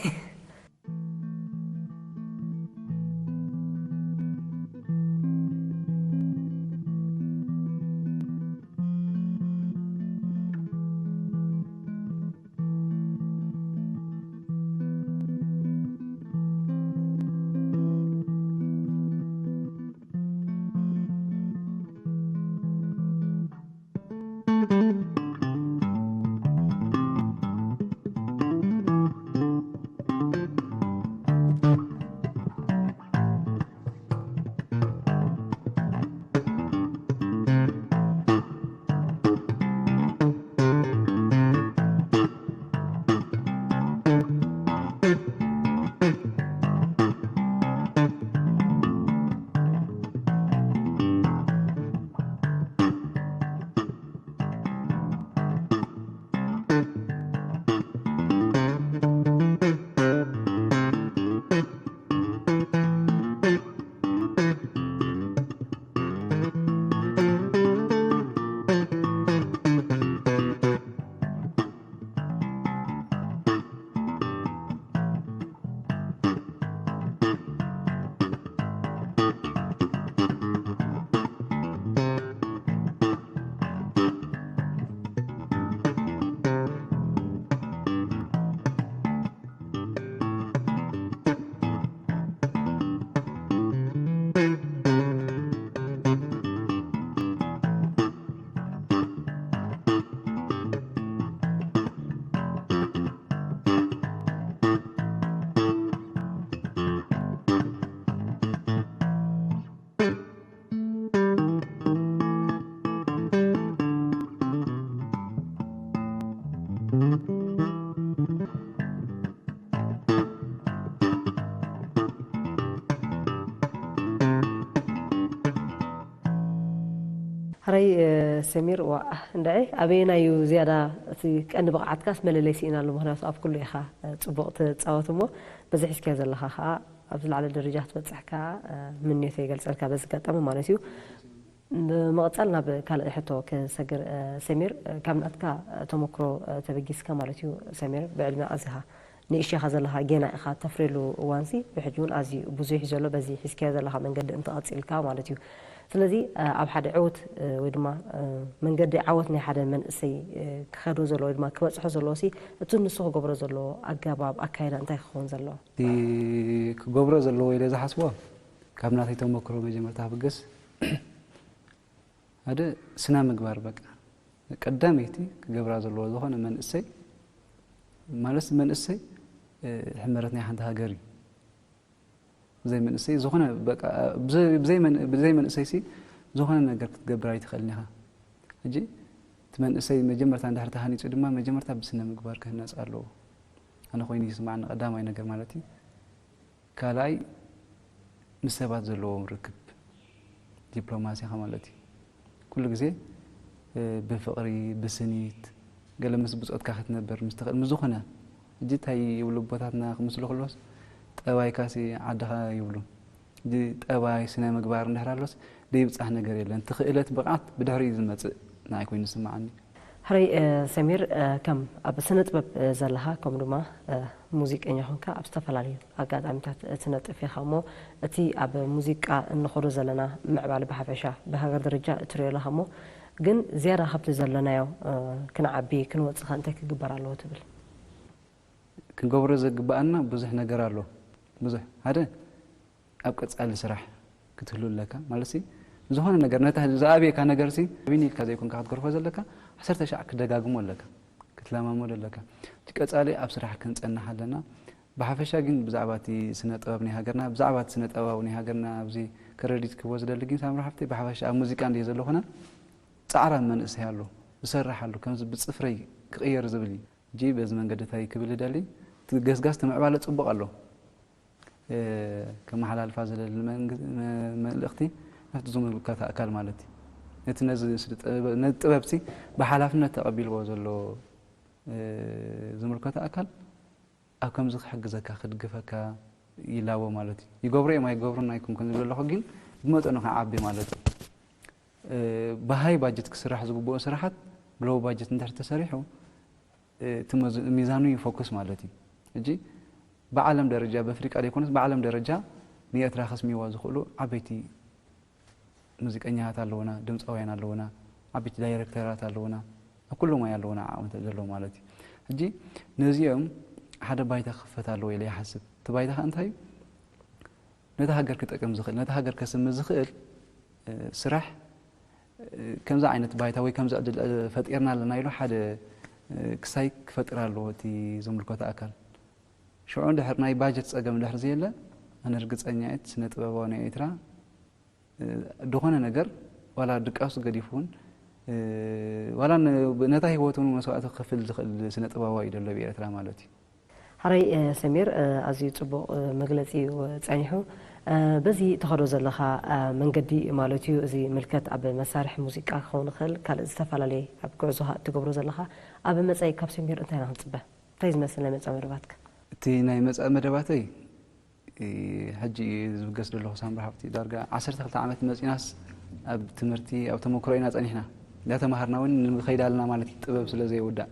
ሕራይ ሰሚር፣ ዋ እንድዒ ኣበየናይ እዩ ዝያዳ እቲ ቀንዲ ብቕዓትካስ መለለይ ስኢናሉ? ምኽንያቱ ኣብ ኩሉ ኢኻ ጽቡቕ ትጻወት እሞ፣ በዚ ሒዝካዮ ዘለኻ ከኣ ኣብ ዝለዓለ ደረጃ ክትበጽሕ ከኣ ምንዮተይ ይገልጸልካ በዚ ኣጋጣሚ ማለት እዩ። ብምቕጻል ናብ ካልእ ሕቶ ክሰግር፣ ሰሚር፣ ካብ ናትካ ተመክሮ ተበጊስካ ማለት እዩ፣ ሰሚር ብዕድመ ኣዚኻ ንእሽቶ ኢኻ ዘለኻ፣ ጌና ኢኻ ተፍርየሉ እዋንሲ፣ ብሕጂ እውን ኣዝዩ ብዙሕ እዩ ዘሎ፣ በዚ ሒዝካዮ ዘለኻ መንገዲ እንተቐጺልካ ማለት እዩ። ስለዚ ኣብ ሓደ ዕዉት ወይ ድማ መንገዲ ዓወት ናይ ሓደ መንእሰይ ክኸዶ ዘለዎ ወይ ድማ ክበጽሖ ዘለዎሲ፣ እቲ ንሱ ክገብሮ ዘለዎ ኣገባብ ኣካይዳ እንታይ ክኸውን ዘለዎ? እቲ ክገብሮ ዘለዎ ኢለ ዝሓስቦ፣ ካብ ናተይ ተመክሮ መጀመርታ ክብገስ፣ ሓደ ስነ ምግባር፣ በቃ ቀዳመይቲ ክገብራ ዘለዎ ዝኾነ መንእሰይ፣ ማለት መንእሰይ ሕመረት ናይ ሓንቲ ሃገር እዩ። ብዘይ መንእሰይ ዝኾነ፣ በቃ ብዘይ፣ ብዘይ መን-፣ ብዘይ መንእሰይሲ ዝኾነ ነገር ክትገብር ኣይትኽእልን ኢኻ። ሕጂ እቲ መንእሰይ መጀመርታ እንድሕር ተሃኒጹ ድማ መጀመርታ ብስነ ምግባር ክህነጽ ኣለዎ። ኣነ ኮይኑ ይስምዓኒ ቀዳማይ ነገር ማለት እዩ። ካልኣይ ምስ ሰባት ዘለዎም ርክብ፣ ዲፕሎማሲኻ ማለት እዩ። ኩሉ ግዜ ብፍቕሪ፣ ብስኒት፣ ገለ ምስ ብጾትካ ክትነብር ምስ ትኽእል፣ ምስ ዝኾነ፣ ሕጂ እንታይ ይብሉ ኣቦታትና ክምስሉ ከለዎስ፣ ጠባይካሲ ዓድኻ ይብሉ። ሕጂ ጠባይ፣ ስነ ምግባር እንድሕር ኣሎስ፣ ዘይብጻሕ ነገር የለን። እቲ ክእለት፣ ብቕዓት ብድሕሪኡ እዩ ዝመጽእ፣ ንዓይ ኮይኑ ዝስምዓኒ። ሕራይ ሰሚር፣ ከም ኣብ ስነ ጥበብ ዘለኻ፣ ከም ድማ ሙዚቀኛ ኾንካ ኣብ ዝተፈላለዩ ኣጋጣሚታት ትነጥፍ ኢኻ እሞ፣ እቲ ኣብ ሙዚቃ እንኸዶ ዘለና ምዕባለ ብሓፈሻ ብሃገር ደረጃ እትሪኦ ኣለኻ እሞ፣ ግን ዝያዳ ካብቲ ዘለናዮ ክንዓቢ፣ ክንወጽእ ከ እንታይ ክግበር ኣለዎ ትብል? ክንገብሮ ዘግብኣና ብዙሕ ነገር ኣሎ። ብዙሕ። ሓደ፣ ኣብ ቀጻሊ ስራሕ ክትህሉ ኣለካ። ማለትሲ፣ ዝኾነ ነገር፣ ነታ ዝኣብየካ ነገርሲ፣ ዊን ኢልካ ዘይኮንካ ክትገርፎ ዘለካ፣ ዓሰርተ ሻዕ ክደጋግሞ ኣለካ፣ ክትለማመዶ ኣለካ። እቲ ቀጻሊ ኣብ ስራሕ ክንጸንሕ ኣለና። ብሓፈሻ ግን ብዛዕባ እቲ ስነ ጥበብ ናይ ሃገርና፣ ብዛዕባ እቲ ስነ ጥበባዊ ናይ ሃገርና ኣብዚ ከረዲት ክህቦ ዝደሊ ግን ሳምራ ሓፍተይ፣ ብሓፈሻ ኣብ ሙዚቃ እንድየ ዘለኹና፣ ጻዕራም መንእሰይ ኣሎ፣ ዝሰርሕ ኣሎ፣ ከምዚ ብጽፍረይ ክቕየር ዝብል እዩ። ሕጂ በዚ መንገዲ እንታይ ክብል ይደሊ፣ እቲ ገስጋስ እቲ ምዕባለ ጽቡቕ ኣሎ። እ፣ ከመሓላልፋ ዝደሊ መንግ-፣ መ-፣ መልእኽቲ ናብቲ ዝምልከቶ ኣካል ማለት እዩ። ነቲ ነዚ ስነ ጥበብ፣ ነቲ ጥበብሲ ብሓላፍነት ተቐቢልዎ ዘሎ፣ እ፣ ዝምልከቶ ኣካል ኣብ ከምዚ ክሕግዘካ፣ ክድግፈካ ይላቦ ማለት እዩ። ይገብሩ እዮም ኣይገብሩን ኣይኮንኩን ዝብል ኣለኹ፣ ግን ብመጠኑ ክዓቢ ማለት እዩ። እ፣ ብሃይ ባጀት ክስራሕ ዝግብኦ ስራሓት ብሎው ባጀት እንድሕር ተሰሪሑ፣ እ፣ እቲ መዝ-፣ ሚዛኑ ይፎክስ ማለት እዩ። ሕጂ ብዓለም ደረጃ፣ በፍሪቃ ዘይኮነስ ብዓለም ደረጃ ንኤርትራ ከስምይዋ ዝኽእሉ ዓበይቲ ሙዚቀኛታት ኣለውና፣ ድምፃውያን ኣለውና፣ ዓበይቲ ዳይሬክተራት ኣለውና፣ ኣብ ኩሉ ሞያ ኣለውና ዓቕሚ ዘለዉ ማለት እዩ። ሕጂ ነዚኦም ሓደ ባይታ ክኽፈት ኣለዎ ኢለ ይሓስብ። እቲ ባይታ ከ እንታይ እዩ? ነታ ሃገር ክጠቅም ዝኽእል፣ ነታ ሃገር ከስምዕ ዝኽእል ስራሕ ከምዚ ዓይነት ባይታ ወይ ከምዚ ዕድል ፈጢርና ኣለና ኢሉ ሓደ ክሳይ ክፈጥር ኣለዎ እቲ ዝምልከቶ ኣካል። ሽዑ ድሕር ናይ ባጀት ጸገም ድሕር ዘየለ ኣነ ርግጸኛ እየ ስነ ጥበባዊ ናይ ኤርትራ ዝኾነ ነገር ዋላ ድቃሱ ገዲፉ እውን ዋላ ነታ ህይወቱ መስዋእቲ ክፍል ዝኽእል ስነ ጥበባዊ እዩ ዘሎ ብኤርትራ ማለት እዩ። ሓራይ ሰሚር ኣዝዩ ጽቡቕ መግለጺ እዩ ጸኒሑ። በዚ ተኸዶ ዘለኻ መንገዲ ማለት እዩ፣ እዚ ምልከት ኣብ መሳርሒ ሙዚቃ ክኸውን ይኽእል፣ ካልእ ዝተፈላለየ ኣብ ጉዕዞኻ እትገብሮ ዘለኻ፣ ኣብ መጻኢ ካብ ሰሚር እንታይ ኢና ክንጽበ? እንታይ ዝመስል ናይ መጻኢ መደባትካ? እቲ ናይ መጻኢ መደባተይ ሕጂ እዩ ዝብገስ ዘለኹ ሳምሪ ሃብቲ። ዳርጋ ዓሰርተ ክልተ ዓመት መጺናስ ኣብ ትምህርቲ ኣብ ተመክሮ ኢና ጸኒሕና። እንዳተማሃርና እውን ንኸይድ ኣለና ማለት እዩ፣ ጥበብ ስለ ዘይውዳእ።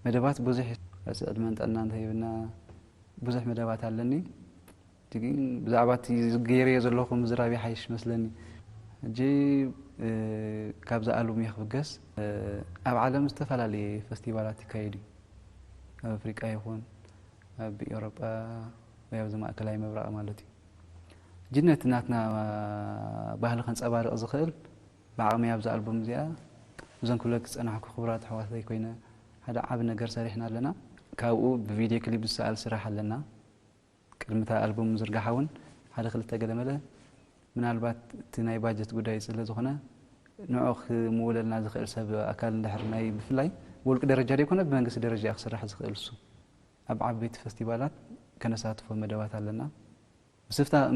መደባት ብዙሕ እዩ። ርእሲ ዕድመን ጥዕናን እንተሂብና ብዙሕ መደባት ኣለኒ። ግን ብዛዕባ እቲ ገይረዮ ዘለኹ ምዝራብ ይሓይሽ መስለኒ። ሕጂ ካብዛ ኣልቡም እየ ክብገስ። ኣብ ዓለም ዝተፈላለየ ፈስቲቫላት ይካየድ እዩ። ኣብ ኣፍሪቃ ይኹን ኣብ ኤውሮጳ ወይ ኣብዚ ማእከላይ ምብራቕ ማለት እዩ። ሕጂ ነቲ ናትና ባህሊ ከንጸባርቕ ዝኽእል ብዓቕመይ ኣብዛ ኣልቡም እዚኣ እዞም ክብለኪ ዝጸናሕኩ ክቡራት ኣሕዋተይ ኮይነ ሓደ ዓቢ ነገር ሰሪሕና ኣለና። ካብኡ ብቪድዮ ክሊፕ ዝሰኣል ስራሕ ኣለና። ቅድሚ እታ ኣልቡም ምዝርጋሓ እውን ሓደ ክልተ ገለመለ ምናልባት እቲ ናይ ባጀት ጉዳይ ስለ ዝኾነ ንዑ ክምውለልና ዝኽእል ሰብ ኣካል እንድሕር ናይ ብፍላይ ብውልቂ ደረጃ ዘይኮነ ብመንግስቲ ደረጃ ክስራሕ ዝኽእል እሱ ኣብ ዓበይቲ ፈስቲቫላት ከነሳትፎ መደባት ኣለና።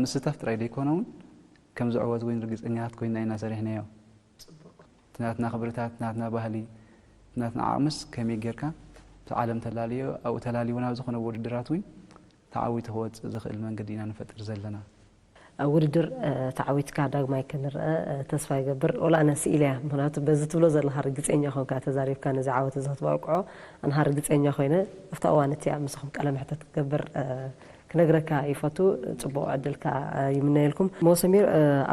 ምስታፍ ጥራይ ዘይኮነ እውን ከም ዝዕወት እውን ርግፀኛታት ኮይና ኢና ሰሪሕናዮ። እቲ ናትና ክብርታት፣ ናትና ባህሊ፣ እቲ ናትና ዓቕምስ ከመይ ጌርካ እቲ ዓለም ተላልዮ ኣብኡ ተላልዩ ናብ ዝኾነ ውድድራት እውን ተዓዊቱ ክወፅእ ዝኽእል መንገዲ ኢና ንፈጥር ዘለና። ውድድር ተዓዊትካ ዳግማይ ክንርአ ተስፋ ይገብር። ወላ ኣነ ስኢለያ፣ ምክንያቱ በዚ ትብሎ ዘለካ ርግፀኛ ኮንካ ተዛሪብካ ነዚ ዓወት እዚ ክትበቅዖ ኣንሃ ርግፀኛ ኮይነ ኣብታ እዋን እቲያ ምስኹም ቃለ መሕተት ክገብር ክነግረካ ይፈቱ። ፅቡቕ ዕድል ከዓ ይምነየልኩም። ሞ ሰሚር፣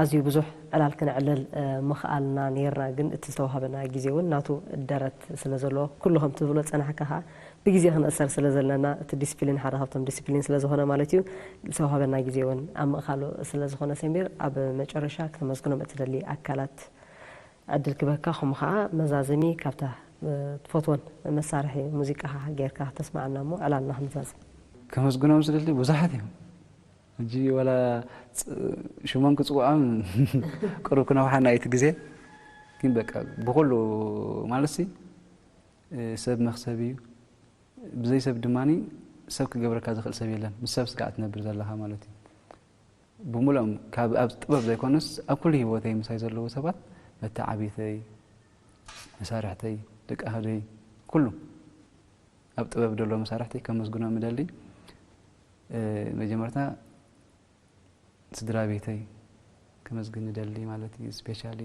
ኣዝዩ ብዙሕ ዕላል ክነዕልል ምኽኣልና ነይርና፣ ግን እቲ ዝተዋህበና ግዜ እውን ናቱ ደረት ስለ ዘለዎ ኩሉ ከም ትብሎ ፀናሕካ ከዓ ብግዜ ክንእሰር ስለ ዘለና እቲ ዲስፕሊን ሓደ ካብቶም ዲስፕሊን ስለ ዝኾነ ማለት እዩ ዝተዋህበና ግዜ እውን ኣብ ምእካሉ ስለ ዝኾነ ሰሚር ኣብ መጨረሻ ክተመስግኖም እትደሊ ኣካላት ዕድል ክበካ ከምኡ ከዓ መዛዘሚ ካብታ ትፈትወን መሳርሒ ሙዚቃኻ ጌርካ ክተስማዓና እሞ ዕላልና ክንዛዝም። ከመስግኖም ዝደሊ ብዙሓት እዮም። ሕጂ ዋላ ሽሞም ክፅውዖም ቅሩብ ክነውሓና እዩ እቲ ግዜ። ግን በቃ ብኩሉ ማለት ሲ ሰብ መክሰብ እዩ። ብዘይ ሰብ ድማ ሰብ ክገብረካ ዝኽእል ሰብ የለን። ምስ ሰብ ስጋዕ ትነብር ዘለኻ ማለት እዩ። ብምሉኦም ካብ ኣብ ጥበብ ዘይኮነስ ኣብ ኩሉ ህይወተይ ምሳይ ዘለዉ ሰባት መተዓቢተይ፣ መሳርሕተይ፣ ደቂ ኣህደይ፣ ኩሉ ኣብ ጥበብ ደሎ መሳርሕተይ ከመስግኖም እደሊ። መጀመርታ ስድራ ቤተይ ከመስግን እደሊ ማለት እዩ። ስፔሻሊ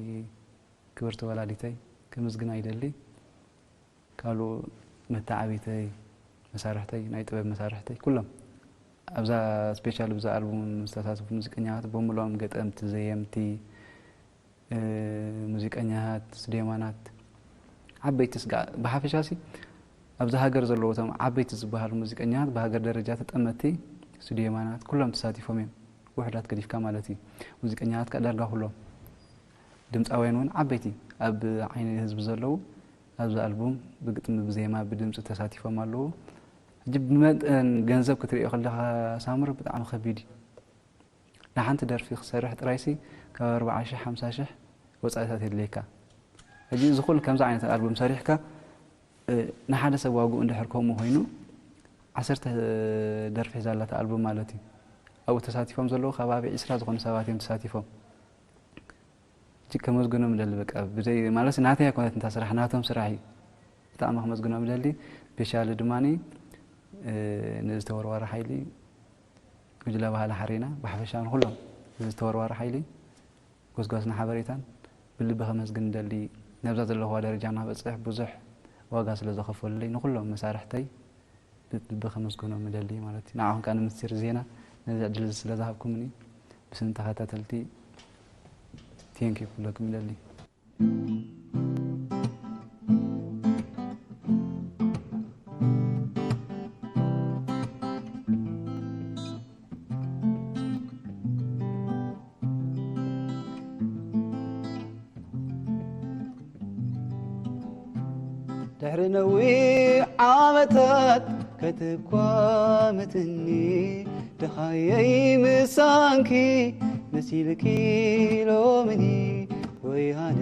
ክብርቲ ወላዲተይ ከመስግና ይደሊ። ካልኡ መተዓቢተይ፣ መሳርሕተይ፣ ናይ ጥበብ መሳርሕተይ ኩሎም ኣብዛ ስፔሻሊ ብዛ ኣልቡም ዝተሳተፉ ሙዚቀኛታት ብምልኦም ገጠምቲ፣ ዘየምቲ፣ ሙዚቀኛታት፣ ስቱድዮማናት፣ ዓበይቲ ስጋ ብሓፈሻ ሲ ኣብዛ ሃገር ዘለዉ እቶም ዓበይቲ ዝበሃሉ ሙዚቀኛታት ብሃገር ደረጃ ተጠመቲ ስቱድዮማናት ኩሎም ተሳቲፎም እዮም። ውሑዳት ገዲፍካ ማለት እዩ። ሙዚቀኛታት ከኣ ዳርጋ ኩሎም ድምፃውያን እውን ዓበይቲ ኣብ ዓይኒ ህዝቢ ዘለዉ ኣብዚ ኣልቡም ብግጥሚ ብዜማ ብድምፂ ተሳቲፎም ኣለዉ። ሕጂ ብመጠን ገንዘብ ክትሪኦ ከለካ ሳምር ብጣዕሚ ከቢድ እዩ። ንሓንቲ ደርፊ ክሰርሕ ጥራይሲ ካብ ኣርባዓ ሽሕ ሓምሳ ሽሕ ወፃኢታት የድልየካ። ሕጂ እዚ ኩሉ ከምዚ ዓይነት ኣልቡም ሰሪሕካ ንሓደ ሰብ ዋግኡ እንድሕር ከምኡ ኮይኑ ዓሰርተ ደርፊ ሒዛ ኣላ እታ ኣልቡም ማለት እዩ። ኣብኡ ተሳቲፎም ዘለዉ ከባቢ ዒስራ ዝኾኑ ሰባት እዮም ተሳቲፎም። እጅግ ከመስግኖም እደሊ በቃ ብዘይ ማለት ናተይ ኣይኮነት እንታ ስራሕ ናቶም ስራሕ እዩ። ብጣዕሚ ከመስግኖም እደሊ። ስፔሻሊ ድማ ንዝተወርዋሪ ሓይሊ ጉጅለ ባህሊ ሓሬና ብሓፈሻ ንኩሎም ንዝተወርዋሪ ሓይሊ ጎስጓስን ሓበሬታን ብልቢ ከመስግን እደሊ። ነብዛ ዘለኹዋ ደረጃ ንክበፅሕ ብዙሕ ዋጋ ስለ ዘኸፈሉለይ ንኩሎም መሳርሕተይ ብልቢ ከመስግኖም እደሊ ማለት እዩ። ንዓኹም ከኣ ንምስጢር ዜና ነዚ ዕድል እዚ ስለ ዝሃብኩምኒ ብስም ተኸታተልቲ ቴንኪዩ ክብለኩም እደሊ። ድሕሪ ነዊሕ ዓመታት ክትኳምትኒ ድኻየይ ምሳንኪ መሲልኪ ሎምኒ ወይሃነ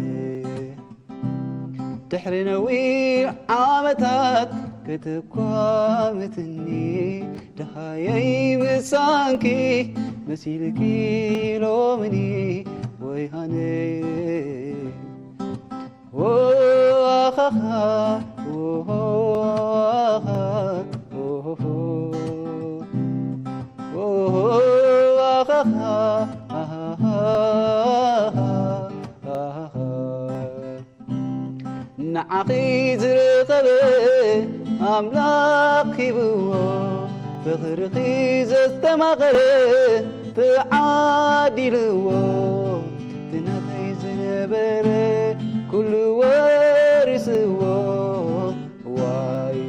ድሕሪ ነዊሕ ዓመታት ክትኳምትኒ ድኻየይ ምሳንኪ መሲልኪ ሎምኒ ወይሃነ ወሃሃ ወሃሃ ወሃሃ ወሃሃ ንዓኺ ዝረኸበ ኣምላኽ ሂብዎ፣ ፍቕርኺ ዘስተማቐረ ተዓዲልዎ። እቲ ናተይ ዝነበረ ኩሉ ወሪስዎ። ዋይ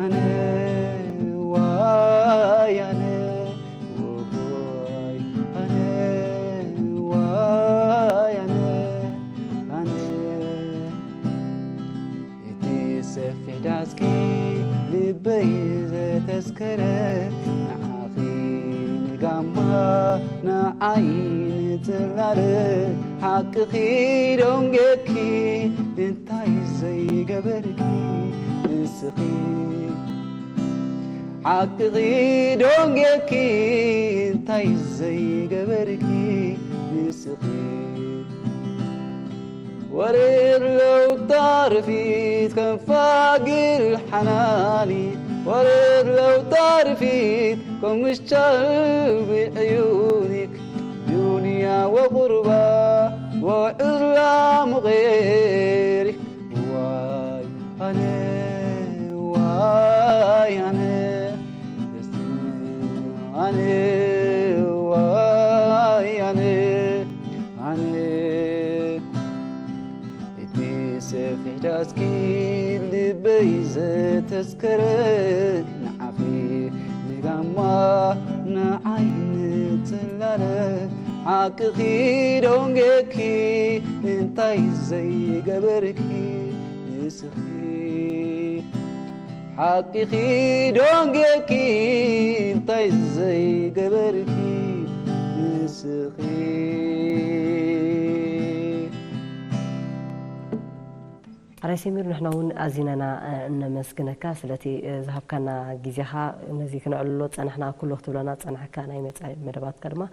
ኣነ፣ ዋይ ኣነ፣ ዋይ ኣነ፣ ዋይ ኣነ፣ ኣነ። እቲ ሰፊሕ ዳስኪ ልበይ ዘተስከረ፣ ንዓኺ ንጋማ ንዓይ ንጽላለ፣ ሓቅኺ ደንጌኪ እንታይ ዘይገበርኪ ንስኺ፣ ሓቅኺ ደንጌኪ እንታይ ዘይገበርኪ ንስኺ። ورد لو تعرفي كم فاقر حناني، ورد لو تعرفي كم مشتاق بعيونك، دنيا وغربة وإسلام غيرك. واي أنا، واي أنا، أنا، واي أنا، أنا. እቲ ሰፊሕ ዳስኪ ልበይ ዘተስከረ፣ ንዓኺ ንጋማ ንዓይ ንጽላለ፣ ሓቅኺ ደንጌኪ እንታይ ዘይገበርኪ ንስኺ። ሓቅኺ ደንጌኪ እንታይ ዘይገበርኪ ንስኺ። ኣራይ ሰሚር፣ ንሕና እውን ኣዚና ኢና እነመስግነካ ስለቲ ዝሃብካና ግዜኻ። ነዚ ክነዕልሎ ጸናሕና፣ ኩሉ ክትብለና ጸናሕካ፣ ናይ መጻኢ መደባትካ ድማ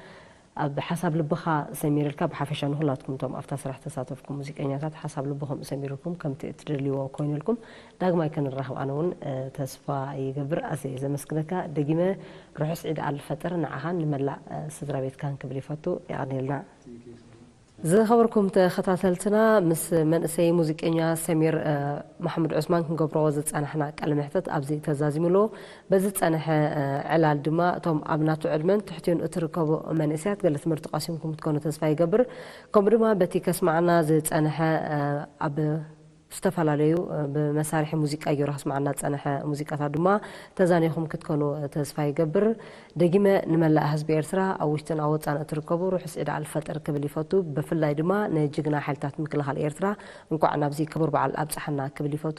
ኣብ ሓሳብ ልብኻ ሰሚርልካ። ብሓፈሻ ንኹላትኩም እቶም ኣብታ ስራሕ ተሳተፍኩም ሙዚቀኛታት ሓሳብ ልብኹም ሰሚርልኩም፣ ከምቲ እትደልይዎ ኮይኑልኩም ዳግማይ ክንራኸብ ኣነ እውን፣ እ፣ ተስፋ ይገብር። ኣዝየ እየ ዘመስግነካ። ደጊመ ርሑስ ዒድ ኣልፈጥር ንዓኻን ንመላእ፣ እ፣ ስድራ ቤትካን ክብል ይፈቱ። የቐንየልና። ዝኸበርኩም ተኸታተልትና፣ ምስ መንእሰይ ሙዚቀኛ ሰሚር፣ እ፣ ማሕሙድ ዑስማን ክንገብሮ ዝጸናሕና ቃለ መሕተት ኣብዚ ተዛዚሙ ኣሎ። በዚ ዝጸንሐ፣ እ፣ ዕላል ድማ እቶም ኣብ ናቱ ዕድመን ትሕቲኡን እትርከቡ መንእሰያት ገለ ትምህርቲ ቀሲምኩም ክትኮኑ ተስፋ ይገብር። ከምኡ ድማ በቲ ከስማዓና ዝጸንሐ፣ እ፣ ኣብ ዝተፈላለዩ፣ እ፣ ብመሳርሒ ሙዚቃ ገይሩ ከስማዓና ዝጸንሐ ሙዚቃታት ድማ ተዛኒኹም ክትኮኑ ተስፋ ይገብር። ደጊመ ንመላእ ህዝቢ ኤርትራ ኣብ ውሽጥን ኣብ ወጻን እትርከቡ ርሑስ ዒድ ኣልፈጥር ክብል ይፈቱ። ብፍላይ ድማ ንጅግና ሓይልታት ምክልኻል ኤርትራ እንቋዕ ናብዚ ክቡር በዓል ኣብጽሓና ክብል ይፈቱ።